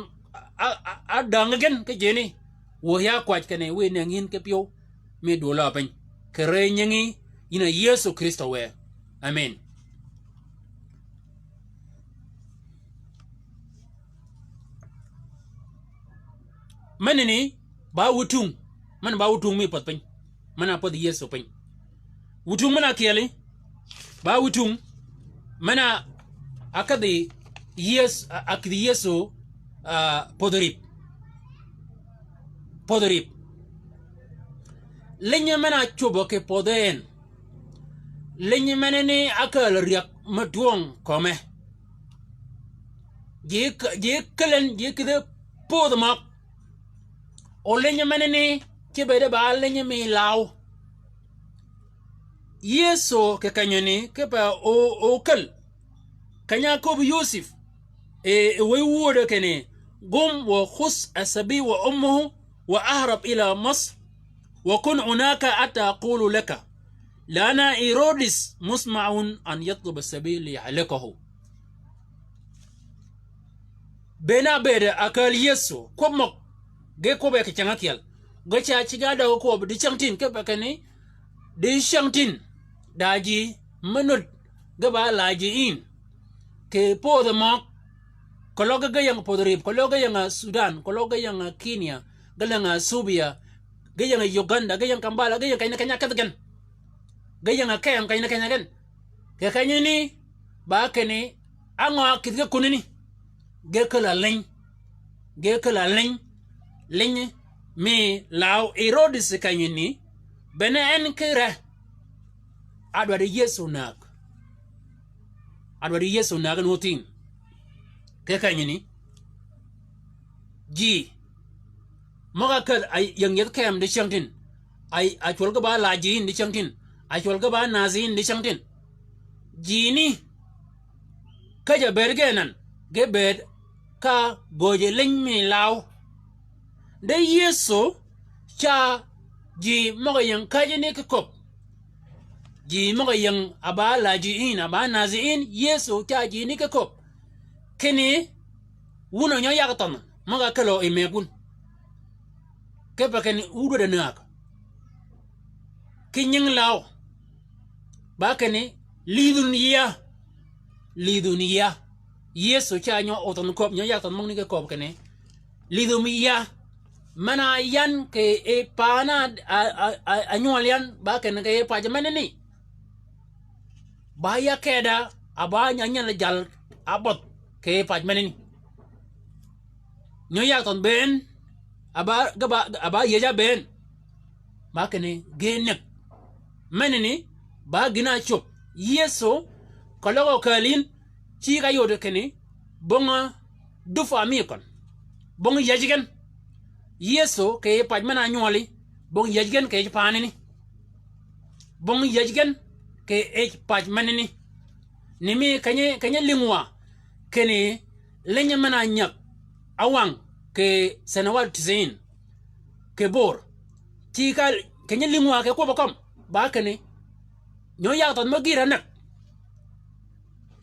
a, a, a däng gen ki jini. Wuö ya kwäj kinni wiy nëngi yïn ki pyëw. Mi dwöög law piny. Kì rëëy nyingi, yïn a Yëso Krïstø wë. Amen. Menani, ba wutung. Men ba wutung mi pädh piny. Men-a pädhi Yëso piny. Wutung men-a kyeli. Ba wutung, men-a ákadhi Yëso, a, ákïdhi Yëso, a, pödhi rïp. Pödhi rïp. Linyi men-a cwöbø kì pödhi en. Linyi menani ákääl-a ryäg me dwøng köme. Ji k-, ji käl en, ji kïdhe pödhi møg. O linyi menani, ci bede ba linyi mi law. Yëso kì kenyani kipe o, okäl. Keny-a áköbbi Yosep, e, e wëy wudø kinni, قم وخذ الصبي وأمه واهرب إلى مصر وكن هناك حتى أقول لك، لأن هيرودس مزمع أن يطلب الصبي ليهلكه. Bënn-a bëëd akääl Yëso, kwøb møg, ge kwøbbe kì cyäng ákyel. Ge ca cigg-a døg kwøb, di cyängtïn, kipe kinni, di cyängtïn, da ji, me nöd, ge ba la ji yïn. kì pödhi møg, keløg ge ying pödhi rïp, keløg ge ying Sudan, keløg ge ying Kenya, ge ying Ethiopia, ge ying Uganda, ge ying Kampala, ge ying keny-a keny-a kedhi gen. Ge ying kemø keny-a keny-a gen. Kì kenyani, ba kinni, á ngø kïdhi ge kunani. Ge käl-a liny. Ge käl-a liny. Liny mi law Herodis kenyani, bene en ki re. Adwaddi Yëso näg. Adwaddi Yëso näg en wöthin. Kì kenyani. Ji. Møg-a käl a ying yethi kemø dicängtïn. A, a cwøl ge ba lajji yïn dicängtïn. A cwøl ge ba näthi yïn dicängtïn. Jini. Käjj-a bëëd gen nan. Ge bëëd ka göjji liny mi law. De Yëso ca ji møg-a ying käjjani ki köbb. Ji møg-a ying a ba lajji yïn, a ba näthi yïn, Yëso ca jini ki köbb. Kinni, wun a nyø yag thønh, møg-a kälø yi mëgg wun. Kipe kinni, wu dwaddi näg. Ki nying law. Ba kinni, lidhun yia. Lidhun yia. Yëso ca nyø othønh köbb, nyø yag thønh møgani ki köbb kinni. Lidhun yia. Men-a yan kì yi paana a, a, a, a nywøl yan, ba kinni kì yi paj menani. Ba ya keda, a ba nya nyel jal abødh kì yi paj menani. Nyø yag thønh bënn, a ba, ge ba, a ba yëj-a bënn. Ba kinni ge näg. Menani, ba gïn-a ácöb. Yëso, keløg okääl yïn, ci ka yod kinni, bong-a dufø mi køn. Bong yäjji gen. Yëso, kì yij paj men-a nywøli, bong yäjji gen kì yij paanani. Bong yäjji gen kì yij paj menani. Ni mi kenyi, kenyi lïngwa, kinni, liny men-a nyäg, áwang, kì senewat tisiin. Kì bor. Ci ka, kenyi lïngwa kì kwøbb-a kømm. Ba kinni. Nyø yag thønh mø gïr-a näg.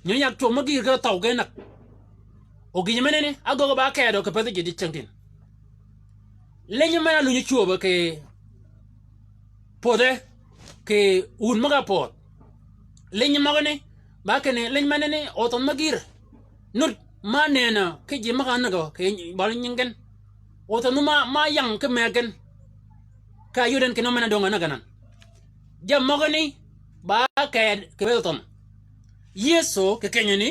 Nyø yag cwøw mø gïr ge thøw ge näg. O gïjø menani, ágöggi ba kedø kì pädhi ji dicängtïn. Liny men-a lunyi cwöbø kì pödhe, kì wun møg-a pödh. Liny møgani, ba kinni liny menani, o thønh mø gïr. Nud ma nenø ki ji møg-a nägø kì bøli nying gen. O thønh ma, ma yäng ki mëggi gen. Ka yod en kinni men-a döng-a näg anan. Jammì møgani ba ked kì bëëd othønh. Yëso kì kenyani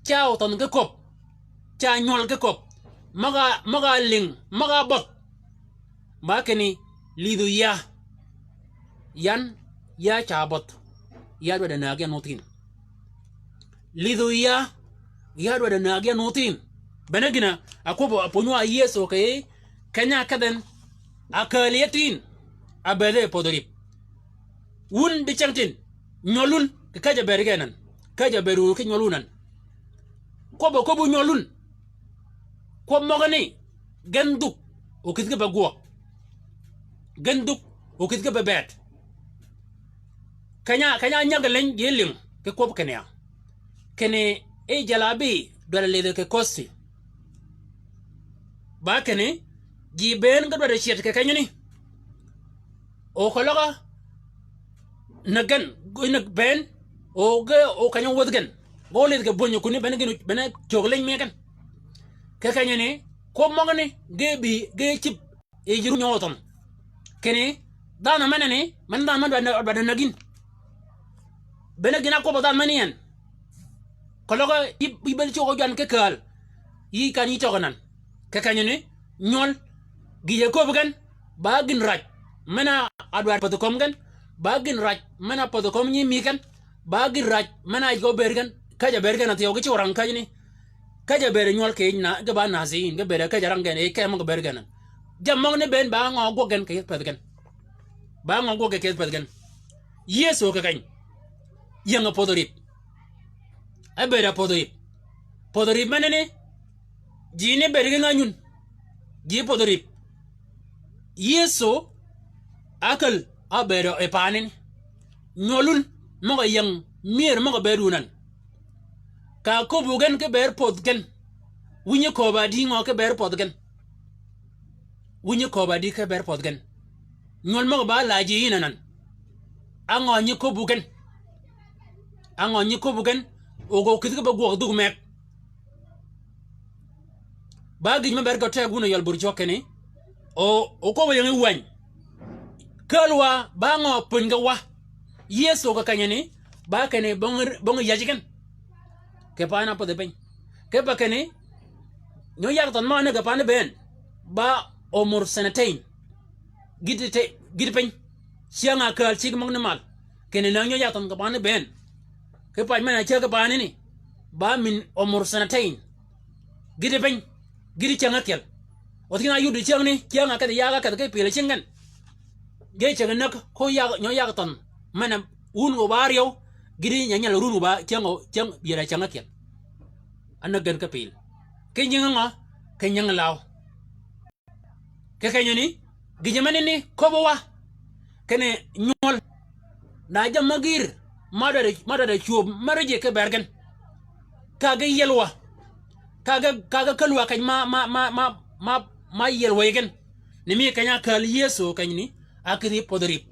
ca othønh ki köbb. Ca nywøl ki köbb. Møg-a, møg-a lïng, møg-a bødh. Ba kinni lidhø ya. Yan, ya ca bødh. Ya dwaddi näg yan othin. Lidhø ya, ya dwaddi näg yan othin. Bene gïn-a, akwøbbø, apwönyi wa Yëso kì, keny-a kedh en, akääl yi tïn, abëëdhe pödhi rïp. Wun dicängtïn, nywøl wun, kì käjj-a bëëd gen nan, käjj-a bëëd wu ki nywøl wun nan. Kwøbbø, kwøbbu nywøl wun. Kwøb møgani, gen dhuk, o kïdhi ki be gwøg. Gen dhuk, o kïdhi ki be bëëd. Keny-a, keny-a nyäg liny ji lïng, ki kwøb kinni ya. Kinni yi jal-a bï dwaddi lidhi kì kösthi. Ba kinni, ji bënn ge dwaddi cyed kì kenyani. O keløg-a näg gen, ge näg bënn, o ge, o keny-a wädhi gen. Ge ólidh kì bwönyø kunni bene gïn, bene cög liny mi gen. Kì kenyani, kwøb møgani, ge bï, ge cïb, yi ji ru nyø othønh. Kinni, dhanhø menani, men dhanhø men dwaddi, dwaddi näg yïn. Bene gïn-a kwøbbø dhanhø men yi en. Keløg-a yï, yï bëëd cwøg-a jwan ki kääl. Yï kän yï cøg anan. Kì kenyani, nywøl. Gïjø köbbi gen, ba gïn räj. Men-a dwaddi pädhi kömi gen, ba gïn räj. Men-a pädhi kömi nyi mi gen, ba gïn räj. Men-a yij gø bëëd gen, käjj-a bëëd gen a thyew ki cwø rang käjjani. Käjj-a bëëd nywøl kì yij na, ge ba näthi yïn, ge bëëd käjj-a rang gen, yi kemø ge bëëd gen. Jammì møgani bënn ba ngø gwøg gen kì yij pädhi gen. Ba ngø gwøg gen kì yij pädhi gen. Yëso kì keny. Ying-a pödhi rïp. Ábëëd-a pödhi rïp. Pödhi rïp menani, ji ni bëëd ki ngänyun. Ji pödhi rïp. Yëso ákäl ábëëdø yi paanani. Nywøl wun møg-a ying myër møg-a bëëd wun nan. Ka köbbu gen ki bëëd pödh gen. Wïnyi kööb-a dï ngø ki bëëd pödh gen. Wïnyi kööb-a dï ki bëëd pödh gen. Nywøl møg-a ba lajji yïn anan. Á ngø nyi köbbu gen. Á ngø nyi köbbu gen. Ogø kïdhi ki be gwøg dhug meg. Ba gïj me ber gø teg wun oyøl bur cwøk kinni, o, oköbbe ying wäny. Kääl wa, ba ngø pwöny ge wa? Yëso kì kenyi ni, ba kinni bong, bong yäj gen. Kì paani a pädhi piny. Kipe kinni, nyo yag thønh mø a nëggi paani bënn, ba omur senatein. Gïti te, gïti piny. Cyäng a kääl cigg møgani mal. Kinni nang nyo yag thønh kì paani bënn. Ki pac men a cyäg ki paani ni, ba min omur senatein. Gïti piny. Gïti cyäng ákyel. O thïn a yud cyängni, cyäng a kedhi yag ákedhi ki pil cingi gen. Ge ceg näg ko yag, nyo yag thønh. Men a wun gø ba áryew, gïti nyanyal run gø ba cyäng o, cyäng yir a cyäng ákyel. Anäg gen ki pil. Ki nyingi ngø? Ki nyingi law. Kì kenyi ni, gïjø menani köbbi wa kinni nywøl. Da jammì gïr, ma dwaddi, ma dwaddi cwöb meri ji ki ber gen. Ka ge yiel wa. Ka ge, ka ge käl wa keny ma, ma, ma yiel wa yi gen. Ni mi keny-a kääl Yëso kenyi ni, a kïdhi pödhi rïp.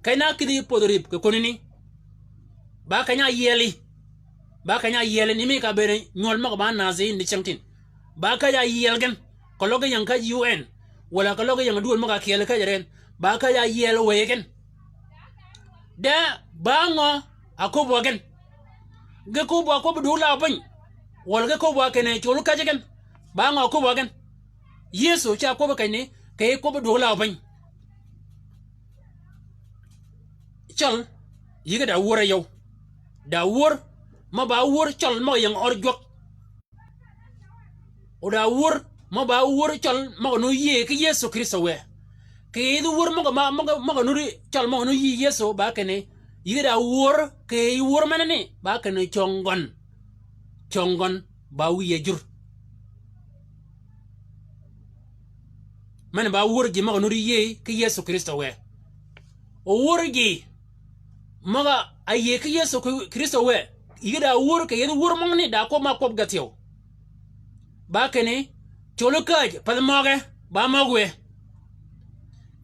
Keny-a kïdhi pödhi rïp kì kuni ni. Ba keny-a yieli. Ba keny-a yieli ni mi ka bëëd nywøl møg-a ba nazi ni cyängtïn. Ba käjj-a yiel gen. Keløg ge ying käjj U N. Walà keløg ge ying duwöl møg-a kyel käjj ren. Ba käjj-a yiel wëy gen. De ba ngø a köbbi wa gen? Ge köbbi wa kwøbbi dwöög law piny. Walà ge köbbi wa kinni col käjji gen. Ba ngø a köbbi wa gen? Yëso ca kwøbbi kenyi ni, kì kwøbbi dwöög law piny. Cøl, yïge da wör áyøw. Da wör, mø ba wör cøl møg-a ying ød jwøk. O da wör, mø ba wör cøl møg-a nu yïëy ki Yëso Krïstø wë. Kì yïdhi wör møg-a ma, møg-a, møg-a nu di cøl møg-a nu yïëy Yëso ba kinni, yïge da wör, kì yï wör menani, ba kinni cøng gøn. Cøng gøn, ba wïy a jur. Men ba wör ji møg-a nu di yïëy ki Yëso Krïstø wë. O wör ji møg-a yïëy ki Yëso Kri-, Krïstø wë. Yïge da wör kì yethi wör møgani da kwøb ma kwøb ge thyew. Ba kinni, col käjj, path møge, ba møg wë.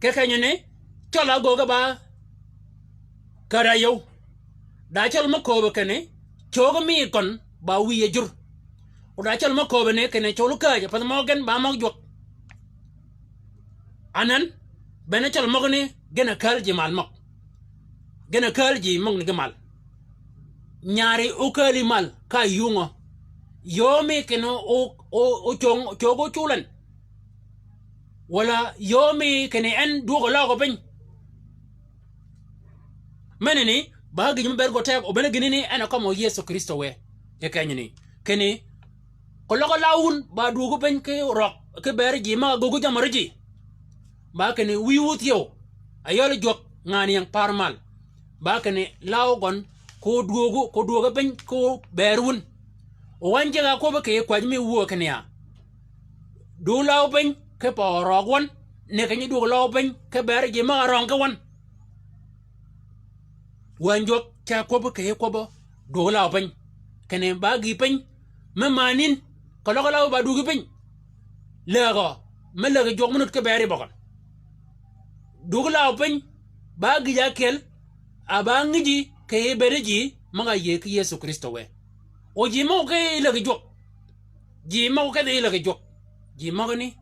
Kì kenyi ni, cøl a gööge ba käd-a áyøw. Da cøl mø kööbe kinni, cööge mi gøn ba wïye jur. O da cøl mø kööbe ni kinni col käjj, path møg gen ba møg jwøk. Anan, bene cøl møgani, gen a kääl ji mal møg. Gen a kääl ji møgani ki mal. Nyari ókääli mal, ka yungø. Yöö mi kinni o, o, o cöng, cöög ócul en. Walà yöö mi kinni en dwöög a løøg piny. Menani, ba gïj me ber gø teg, o bene gïnani en a kømmi Yëso Krïstø wë. Kì kenyi ni. Kinni, keløg law wun, ba dwöögu piny ki røg, ki ber ji møg-a göggu jammì ri ji. Ba kinni wïwu thyew, a yøl jwøk, ngan ying par mal. Ba kinni law gøn, ko dwöögu, ko dwööge piny, ko ber wun. O wänyi jeg-a kwøbbi kì kwäjji mi wuö kinni ya. Dwöög law piny, ki pa røg wøn, ni kenyi dwöög law piny, ki ber ji møg-a røng ki wøn. Wänyi jwøk ca kwøbbi kì kwøbbi dwöög law piny. Kinni ba gïï piny, me man yïn, keløg law ba dwöögi piny. Lägø, me lägi jwøk me nud ki ber yi bøgøn. Dwöög law piny, ba gïj ákyel, a ba ngïji kì bëëdi ji, møg-a yïëy ki Yëso Krïstø wë. O ji møg-a ke yi lägi jwøk. Ji møg-a kedhi yi lägi jwøk. Ji møgani,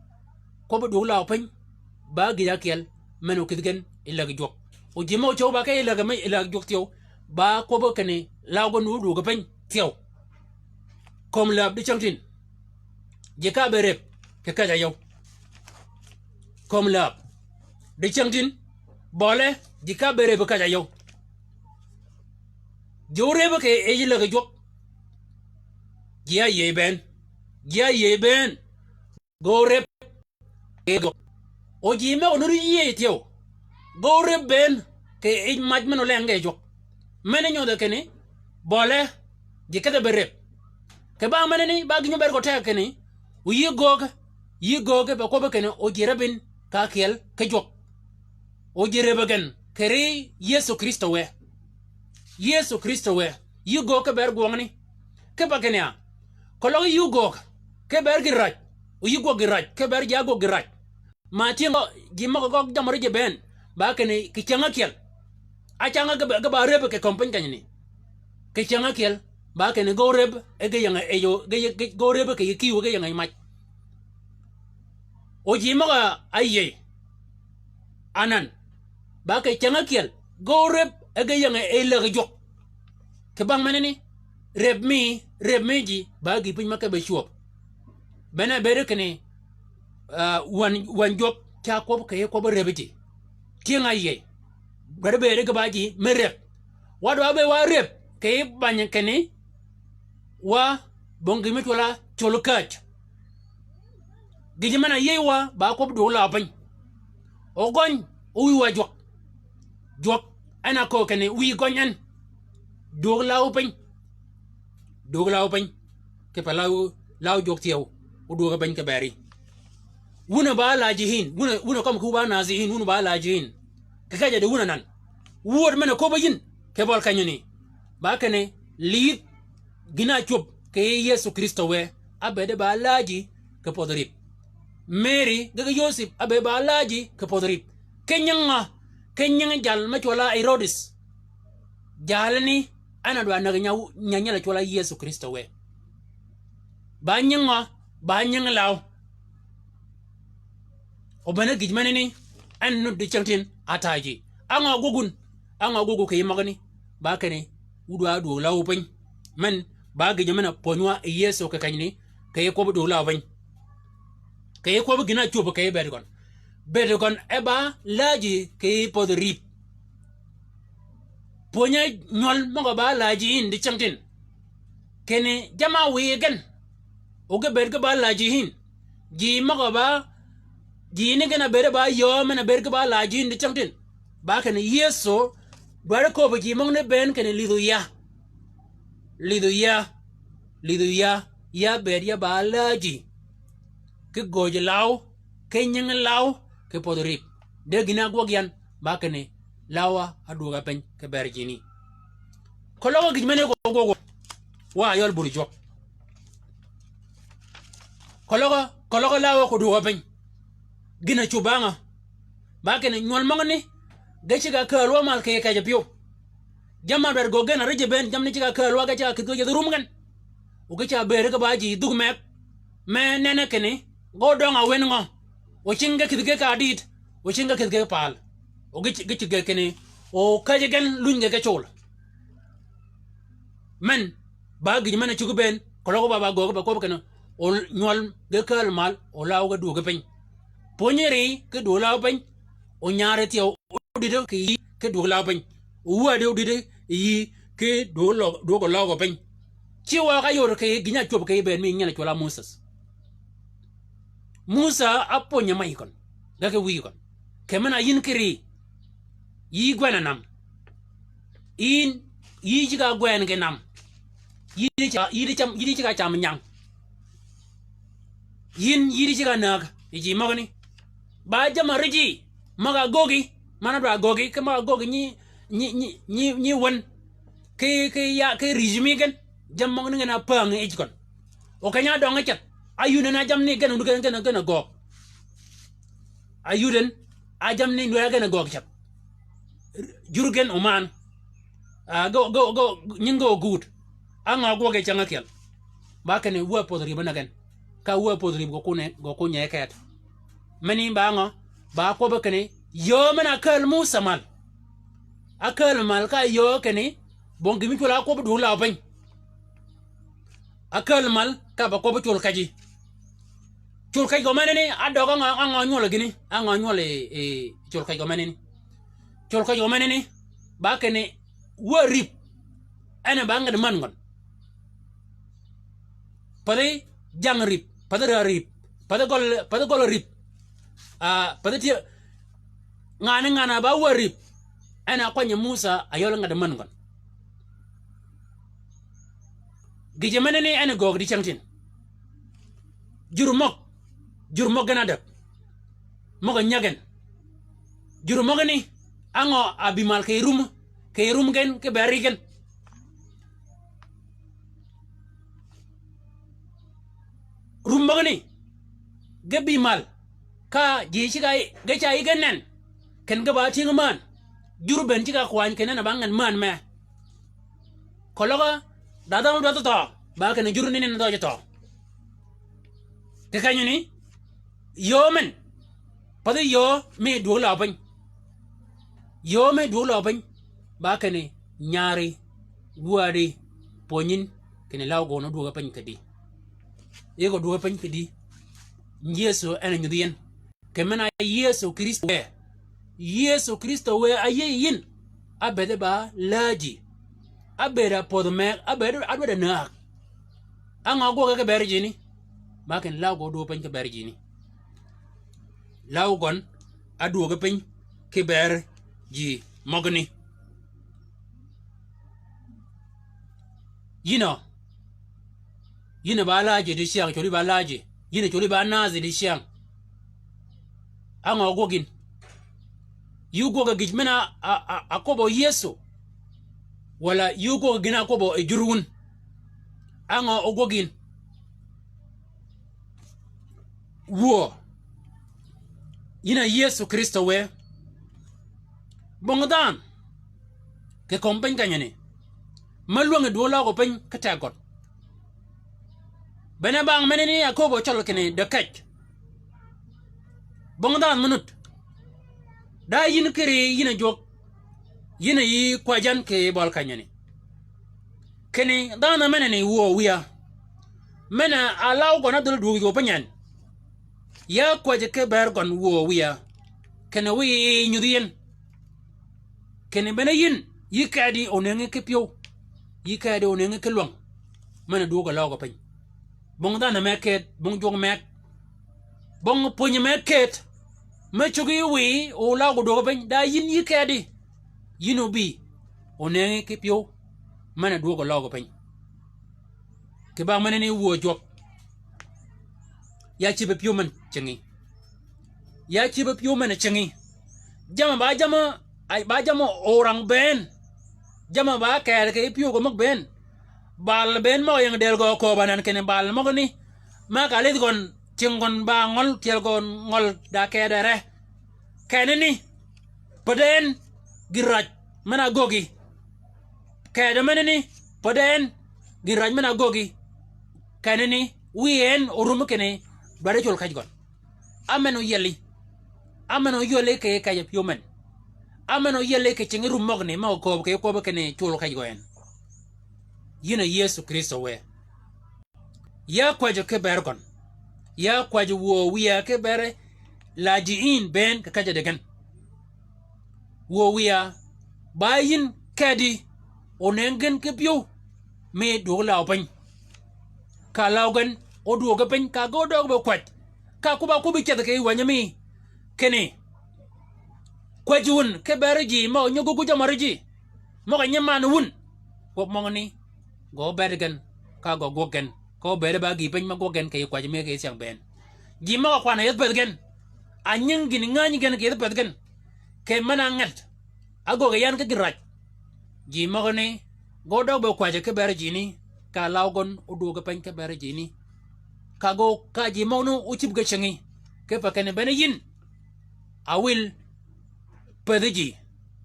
kwøbbi dwöög law piny, ba gïj ákyel, men o kïdhi gen yi lägi jwøk. O ji møg-a cöw ba ke yi lägi me, yi lägi jwøk thyew, ba kwøbbi kinni law gøn wu dwöögi piny thyew. Kömi läb di cyängtïn. Ji ka be rëb, kì käjj-a áyøw. Kömi läb. Di cyängtïn, bøle, ji ka be rëb kì käjj-a áyøw. Ji órëb kì yij lägi jwøk. Ji áyïëy bënn. Ji áyïëy bënn. Ge órëb kì yij jwøk. O ji møg-a nuti yïëy thyew. Ge órëb bënn kì yij mac men olenge jwøk. Men nyodhe kinni, bøle, ji kedhe be rëb. Kì ba menani, ba gïj me ber gø teg kinni, o yï göög, yï göög be kwøbbi kinni, o ji räbbin ka kyel ki jwøk. O ji räbbi gen, kì ri Yëso Krïstø wë. Yëso Krïstø wë, yï göög ki ber gwøngani. Kipe kinni ya, keløg yï göög, ki ber gïn räj, o yï gwøg gïn räj, ki ber ji ágwøg gïn räj. Ma tyëng-a ji møg-a gøg jammì ri ji bënn, ba kinni kì cyäng ákyel. Ácäng-a ge ba, ge ba räbbi kì kömi piny kenyani. Kì cyäng ákyel. Ba kinni ge oreb e ge ying-a ej, ge, ge, ge oreb kì yij kiw e ge ying-a ej mac. O ji møg-a áyïëy anan, ba kì cäng ákyel ge oreb e ge ying-a ej läg jwøk. Kì bang menani, reb mi, reb mi ji ba gïï piny mø ke be cwöb. Bene bëëd kinni, ah, wän, wän jwøk ca kwøb kì yij kwøb reb ji. Tyëng-a áyïëy. Dwaddi bëëd ge ba ji me reb. Wa dwaddi be wa reb kì yij bany kinni wa bong gïn me cwøl-a col käj. Gïjø men-a yïëy wa ba kwøb dwöög law piny. O gøny, o wïy wa jwøk. Jwøk, en a köög kinni wïy gøny en. Dwöög law piny. Dwöög law piny. Kipe law, law jwøk thyew. O dwöög piny kì beri. Wun a ba laji hin, wun a, wun a kømmi ki wu ba nazi hin, wun a ba laji hin. Kì käjj-a di wun a nan. Wuöd men-a köbbi yïn, kì bøli kenyani. Ba kinni, lidh gïn-a ácwöb kì yij Yëso Krïstø wë, ábëëd ba laji kì pödhi rïp. Meri, ge ki Yosep, ábëëd ba laji kì pödhi rïp. Ki nying ngø, ki nying jal me cwøl-a Herodis. Jalani, en a dwa näg nya, nya nyel-a cwøl-a Yëso Krïstø wë. Ba nying ngø, ba nying law. O bene gïj menani, en nud di cyängtïn, a tayi ji. Á ngø ágwøg wun, á ngø ágwøg wun kì yij møgani, ba kinni, wu dwa dwöög law piny. Men, ba gïjø men-a pwöny wa yi Yëso kì kenyani, kì yij kwøbbi dwöög law piny. Kì yij kwøbbi gïn-a ácwöb kì yij bëëd gøn. Bëëd gøn e ba laji kì yij pödhi rïp. Pwönyi nywøl møg-a ba laji hin di cyängtïn. Kinni jamm-a wiy gen. O ge bëëd ge ba laji hin. Ji møg-a ba, ji ni gen a bëëd ba yöö men-a bëëd ge ba laji hin di cyängtïn. Ba kinni Yëso, dwaddi köbbi ji møgani bënn kinni lidhu ya. Lidhu ya. Lidhu ya. Ya bëëd ya ba laji. Ki göjji law, ki nyingi law, ki pödhi rïp. De gïn-a ágwøg yan, ba kinni, lawa ádwöög-a piny kì bër jini. Keløg gïj menani ko gwøg wa yøl bur jwøk. Keløg, keløg lawa ko dwöög-a piny. Gïn-a cub ba ngø. Ba kinni nywøl møgani, ge ceg-a kääl wa mal kì yij kejj pyëw. Jamm-a dwaddi göög gen a rijji bënn, jammì ni ceg-a kääl wa ge ceg-a kïdhi ge yethi rum gen. O ge ca bëëd ge ba ji dhuk meg. Me nene kinni, ge ódøng-a wen ngø. O cingi ge kïdhi ge ka dïïd, o cingi ge kïdhi ge pal. O ge ci-, ge ceg-a kinni, o käjji gen lunyi ge ge col. Men, ba gïj men-a cuggi bënn, keløg ba ba göög ba kwøbbi kinni, o nywøl ge kääl mal, o law ge dwöög piny. Pwönyi ri, ki dwöög law piny, o nyari thyew, odïdø kì yï ki dwöög law piny. Owädi odïdø yï ki dwöög law, dwöög law piny. Ci wa ka yod kì gïn-a ácwöb kì bëëd mi nyel-a cwøl-a Musas. Musa ápwönyi ma yï køn. Ge ki wïyi køn. Kì men-a yïn ki ri. Yï gwen-a nam. Yïn, yï ceg-a gwen ki nam. Yï di ca-, yï di cam, yï di ceg-a cam nyang. Yïn, yï di ceg-a näg, yi ji møgani. Ba jamm-a rijji, møg-a göggi, man-a dwa göggi, ki møg-a göggi nyi, nyi, nyi, nyi, nyi wän. Ki, ki ya, ki rïj mi gen, jammì møgani gen a päng yij køn. O keny-a døngi ceth, áyuden a jammì ni gen, gen, gen, gen a göög. Áyuden, a jammì ni gen a göög ceth. Jur gen oman. Ah, go, go, go, nying go gud. Á ngø ágwøg yi cäng ákyel. Ba kinni wä pödhi rïp na gen. Ka wä pödhi rïp gø kune, gø kunye ket. Meni ba ngø, ba kwøbbi kinni, yöö men-a ákääl Musa mal. Ákääl mal ka yöö kinni, bong gïn mi cwøl-a ákwøbbi dwöög law piny. Ákääl mal ka ba kwøbbi col kejji. Col kejji gø menani, ádøg á ngø, á ngø nywøl gïni, á ngø nywøl yi, yi col kejji gø menani. Col kejji gø menani, ba kinni, wä rïp, en a ba ngäd män gøn. Pathi jang rïp, pathi räär rïp, pathi gøl, pathi gøl rïp. Ah, pathi tye, ngan-a, ngan-a ba wä rïp, en a kwany Musa a yøl ngäd män gøn. Gïjø menani en a göög dicängtïn. Jur møg, jur møg gen ádäg. Møg-a nyäg gen. Jur møgani, á ngø a bï mal kì rum, kì rum gen, kì beri gen. Rum møgani, ge bï mal, ka ji ceg-a, ge ca yï gen nen, ken ge ba tyëng mään, jur bënn ceg-a kwany ken en a ba ngäd mään mee. Keløg Da dhanhø dwadh thøø, ba kinni jur ni ni dhøøj thøø. Kì kenyani, yöö men, pathi yöö mi dwöög law piny. Yöö mi dwöög law piny, ba kinni nyari, gwadi, pwönyin, kinni law gøn odwöög piny kidi. Yï gø dwöög piny kidi. Yëso en a nyudhi yïn. Kì men-a Yëso Krïstø wë. Yëso Krïstø wë áyïëy yïn. Ábëëd ba läji. Ábëëd a pödhi mëgg, ábëëd a dwaddi näg. Á ngø ágwøge ki bër jini? Ma kinni law gø odwöög piny ki bër jini. Law gøn ádwööge piny ki bër ji møgani. Yïn a, yïn a ba läji dicyäng, cwøli ba läji. Yïn a cwøli ba näädhi dicyäng. Á ngø ágwøg yïn? Yï ógwøg gïj men-a, a, a, akwøbbø Yëso? Walà yï ógwøg gïn-a akwøbbø yi jur wun? Á ngø ógwøg yïn? Wuö, yïn a Yëso Krïstø wë. Bong dhanhø kì kömi piny kenyani, me lwängi dwöög law gø piny ki tegø gøn. Bene bang menani aköbbi cøl kinni døkej. Bong dhanhø me nud. Da yïn kiri yïn a jwøk. Yïn a yï kwäjji yan kì bøli kenyani. Kinni dhanhø menani wuö wïya. Men-a law gøn ádhöl dwöög yöö piny en. Ya kwäjji ki bër gøn wuö wïya. Kinni wiy nyudhi yïn. Kinni bene yïn, yï kedi onëngi ki pyëw. Yï kedi onëngi ki lwäng. Men-a dwöög a law gø piny. Bong dhanhø me ked, bong jwøk meg. Bong pwönyi me ked. Me cuggi wiy, o law gø dwöög piny, da yïn yï kedi. Yïn obï, onëngi ki pyëw. Men-a dwöög a law gø piny. Kì bang menani wuö jwøk. Ya cïb pyëw men cingi. Ya cïb pyëw men cingi. Jamm-a ba jamm-a, ay, ba jamm-a orang bënn. Jamm-a ba kedi kì pyëw gø møg bënn. Bal bënn møg-a ying dël gø kööb anan kinni bal møgani. Ma ka lidh gøn, cing gøn ba ngøl, tyel gøn ngøl da kedi re. Kenani, päddi en gïn räj men-a ágöggi. Kedi menani, päddi en gïn räj men-a ágöggi. Kenani, wiy en orum kinni dwaddi col kej gøn. Á men oyieli. Á men oyieli kì kej pyëw men. Á men oyieli kì cingi rum møgani møg-a kööb kì kwøbbi kinni col kej gø en. Yïn a Yëso Krïstø wë. Ya kwäjji ki bër gøn. Ya kwäjji wuö wïya ki bër läji yïn bënn kì kejji di gen. Wuö wïya, ba yïn kedi onëng gen ki pyëw mi dwöög law piny. Ka law gen odwöög piny, ka ge odøøg be kwäj. Ka kwøbb-a kwøbbi ceth kì wänyi mi kinni kwäjji wun ki bër ji møg-a nyöggi gujamari ji. Møg-a nyiman wun. Kwøb møgani, gø obed gen, ka gø gwøg gen, ka obed ba gïï piny me gwøg gen kì kwäjji mi kì cyäng bënn. Ji møg-a kwan-a yethi pëthi gen. A nying gïn ngänyi gen kì yethi pëthi gen. Kì men-a nget. Ágöggi yan ki gïn räj. Ji møgani, ge odøg be kwäjji ki bër jini, ka law gøn odwöög piny ki bër jini. Ka ge, ka ji møgani ócïb ge cingi. Kipe kinni bene yïn, awil pëthi ji.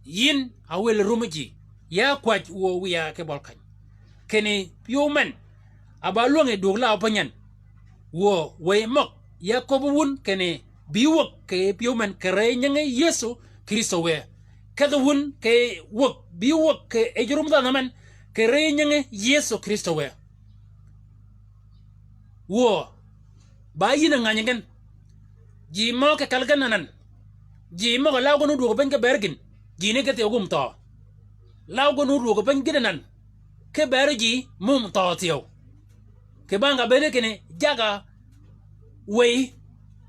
Yïn, awil rumi ji. Ya kwäj wuö wïya ki bøli keny. Kinni pyëw men, a ba lwängi dwöög law piny en. Wuö, wëy møg, ya köbbi wun kinni bï wäg kì pyëw men kì rëyi nyingi Yëso Krïstø wë. Kedhi wun kì wäg, bï wäg kì yij rum dhanhø men kì rëyi nyingi Yëso Krïstø wë. Wuö, ba yïn a ngänyi gen. Ji mø kì kelli gen anan. Ji møg-a law gøn ódwöög piny ki bër gïn. Ji ni ge thyew gum thøø. Law gøn ódwöög piny gïn anan. Ki bër ji mum thøø thyew. Kì bang-a bëëd kinni jagg-a wëy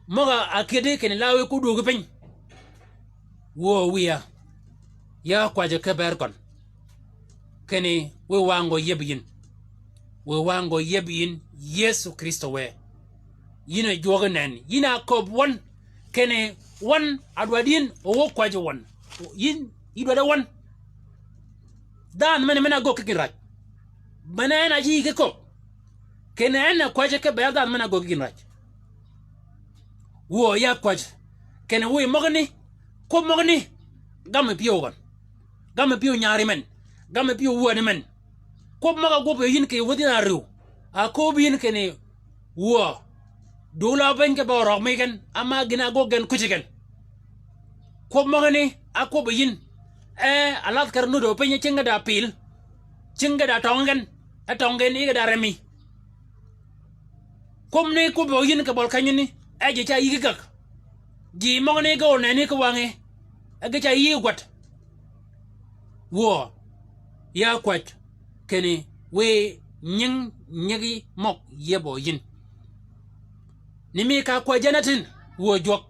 møg-a ákïddi kinni lawi ko dwöögi piny. Wuö wïya, ya kwäjji ki bër gøn. Kinni wiy wa ngø yeb yïn. Wiy wa ngø yeb yïn Yëso Krïstø wë. Yïn a jwøk nen, yïn a köbbi wøn. Kinni wøn a dwaddi yïn o kwäjji wøn. Yïn, yï dwaddi wøn. Dhanhø men, men-a ágöggi ki gïn räj. Men-a en a ji ki köbbi. Kinni en a kwäjji ki bër dhanhø men-a ágöggi gïn räj. Wuö ya kwäjji. Kinni wiy møgani, kwøb møgani. Gamm pyëw gøn. Gamm pyëw nyari men. Gamm pyëw wäni men. Kwøb møg-a ágwøb yïn kì wäthi na árïw, a kööb yïn kinni, wuö, dwöl-a piny ki ba órøg mi gen, ama gïn-a ágwøg gen kucci gen. Kwøb møgani, a kwøb yïn, e, a lath kar nudd-a piny, cinggi da pil, cinggi da tøng gen, e tøng gen yï ge da remi. Kwøb ni kwøb yïn kì bøl kenyani, e ji ca yï ki gag. Ji møgani ge óneni ki wangi, e ge ca yï gwat. Wuö, ya kwäj, kinni wiy nying nyigi møg yiebø yïn. Ni mi ka kwäjji en atin, wuö jwøk,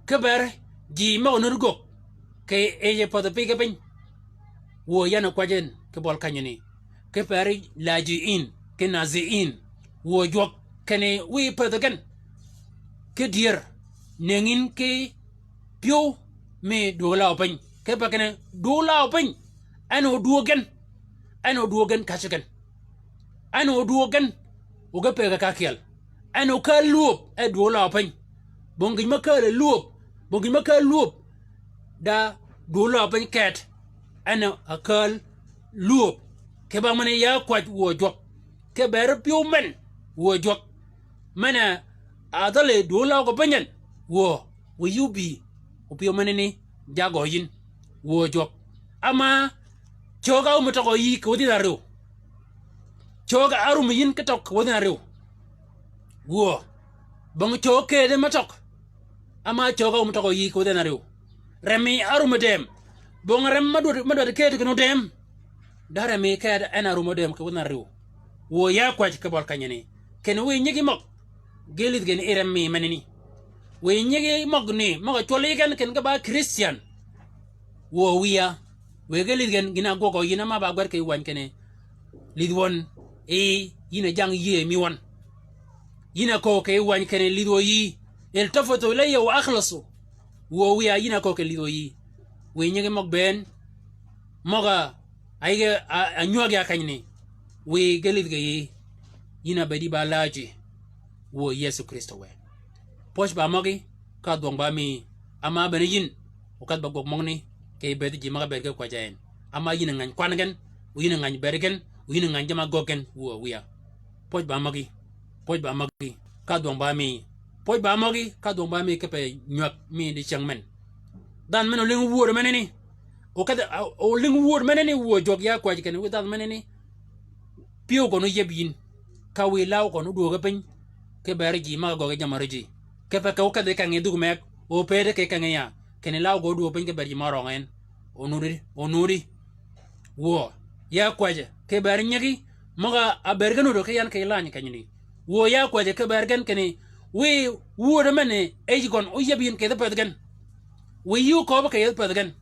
kiber ji møg-a nudd gøg, kì yij pädhi pig ki piny. Wuö yan kwäjji en, kì bøl kenyani, kiber lajiin, kì naziin, wuö jwøk, kinni wiy pädhi gen, ki dyër, nëngi yïn ki pyëw mi dwöög law piny. Kipe kinni dwöög law piny, en odwöög gen, en odwöög gen kac gen. En odwöög gen, o ge pëggi ka ákyel. En okääl lwööb, e dwöög law piny. Bong gïn me kääl lwööb, bong gïn me kääl lwööb, da dwöög law piny ket, en a kääl lwööb. Kì bang mani ya kwäj wuö jwøk, kiber pyëw men wuö jwøk. Men-a dhali dwöög law gø piny en, wuö, wiy yï óbï, o pyëw menani jagø yïn, wuö jwøk. Ama cög-a árum tøg-a yï kì wäthi na árïw. Cög-a árum yïn ki tøg kì wäthi na árïw. Wuö, bong cög këëdi me tøg. Ama cög-a árum tøg-a yï kì wäthi na árïw. Remi árum dëm. Bong rem me dwaddi, me dwaddi këëd kinni ódëm. Da remi këëd en árum ódëm kì wäthi na árïw. Wuö ya kwäj kì bøl kenyani, kinni wiy nyigi møg, ge lïdhi gen yi rem mi menani. Wiy nyigi møg ni, møg-a cwølli gen kinni ge ba Christian. Wuö wiya, wiy ge lïdhi gen gïn-a ágwøg yïn ama ba gwed kì yij wäny kinni, lïdhi wøn, i, yïn a jang yïëy mi wøn. Yïn a köög kì yij wäny kinni lïdhi wø yï, iltafatu ilayya wa akhlasu. Wuö wiya yïn a köög kinni lïdhi wø yï. Wiy nyigi møg bënn, møg-a, a yï ge, a, a nywäg ya kenyani. Wiy ge lïdhi ge yï, yïn a bëëd yï ba läji. Wuö Yëso Krïstø wë. Pwøj ba møgí, ka dhwøng ba mi, ama bene yïn, o kedh ba gwøg møgani, kì bëëdhi ji møg-a bëëd ki kwäjji en. Ama yïn a ngäny kwan gen, o yïn a ngäny bëëd gen, o yïn a ngäny jamm-a göggi gen, wuö wiya. Pwøj ba møgí, pwøj ba møgí, ka dhwøng ba mi, pwøj ba møgí, ka dhwøng ba mi kipe nywäg mi dicäng men. Dhanhø men olïng wööd menani, o kedh, a, olïng wööd menani, wuö jwøk ya kwäjji kinni wiy dhanhø menani, pyëw gøn óyieb yïn, ka wiy law gøn ódwööge piny, ki ber ji møg-a göggi jammì árøji. Kipe kì ókedhi kengi dhuk meg, o pëëdi kì kengi ya, kinni law gø ódwöög piny ki ber ji møg-a røngi en. Onudi, onudi. Wuö, ya kwäjji, ki ber nyigi, møg-a ábëëd gen nudd ki yan kì lany kenyani. Wuö, ya kwäjji, ki ber gen kinni, wiy wööd men-a yij gøn óyieb yïn kì yij pädhi gen. Wiy yï ókööb kì yij pädhi gen.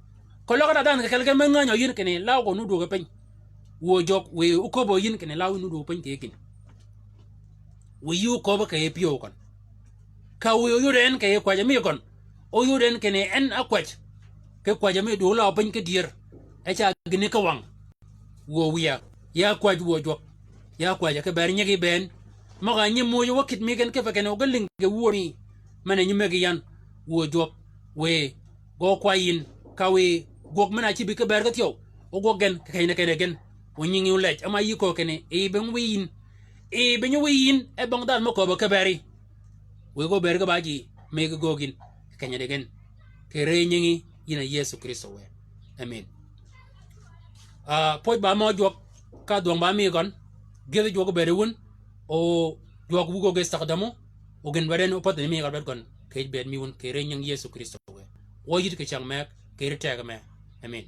Keløg da dhanhø kì kelli gen me ngänyø yïn kinni law gøn ódwööge piny. Wuö jwøk, wiy ókööbø yïn kinni law yïn ódwöög piny kì yij gïn. Wiy yï ókööb kì yij pyëw køn. Ka wiy óyod en kì yij kwäjji mi køn. Óyod en kinni en ákwäj. Ki kwäjji mi dwöög law piny ki dyër. E ca gïnni ki wang. Wuö wiya. Ya kwäjji wuö jwøk. Ya kwäjji ki ber nyigi bënn. Møg-a nyi muuj wø kït mi gen kipe kinni o ge lïngi wööd mi. Men-a nyi mëggi yan. Wuö jwøk. Wiy. Gø kwäy yïn. Ka wiy gwøg men-a ácïbi ki ber ki thyew. O gwøg gen, kì kenyani kende gen. O nyingi ólej, ama yï köög kinni, i be nyi wiy yïn. I be nyi wiy yïn, e bong dhanhø mø kööbø ki beri. Wiy gø bëëd ki ba ji, mi ki göög yïn, kì kenyani gen. Kì rëëy nyingi, yïn a Yëso Krïstø wë. Amen. A, pwøj ba mø jwøk, ka dhwøng ba mi gøn, gyëdhi jwøk bëëd wun, o jwøk wu gø ge stakdhamo, o gïn dwaddi en opädhi ni mi ka dwaddi gøn, kì yij bëëd mi wun, kì rëëy nyingi Yëso Krïstø wë. Wø yïddi kì cäng meg, kì ri teg me. Amen.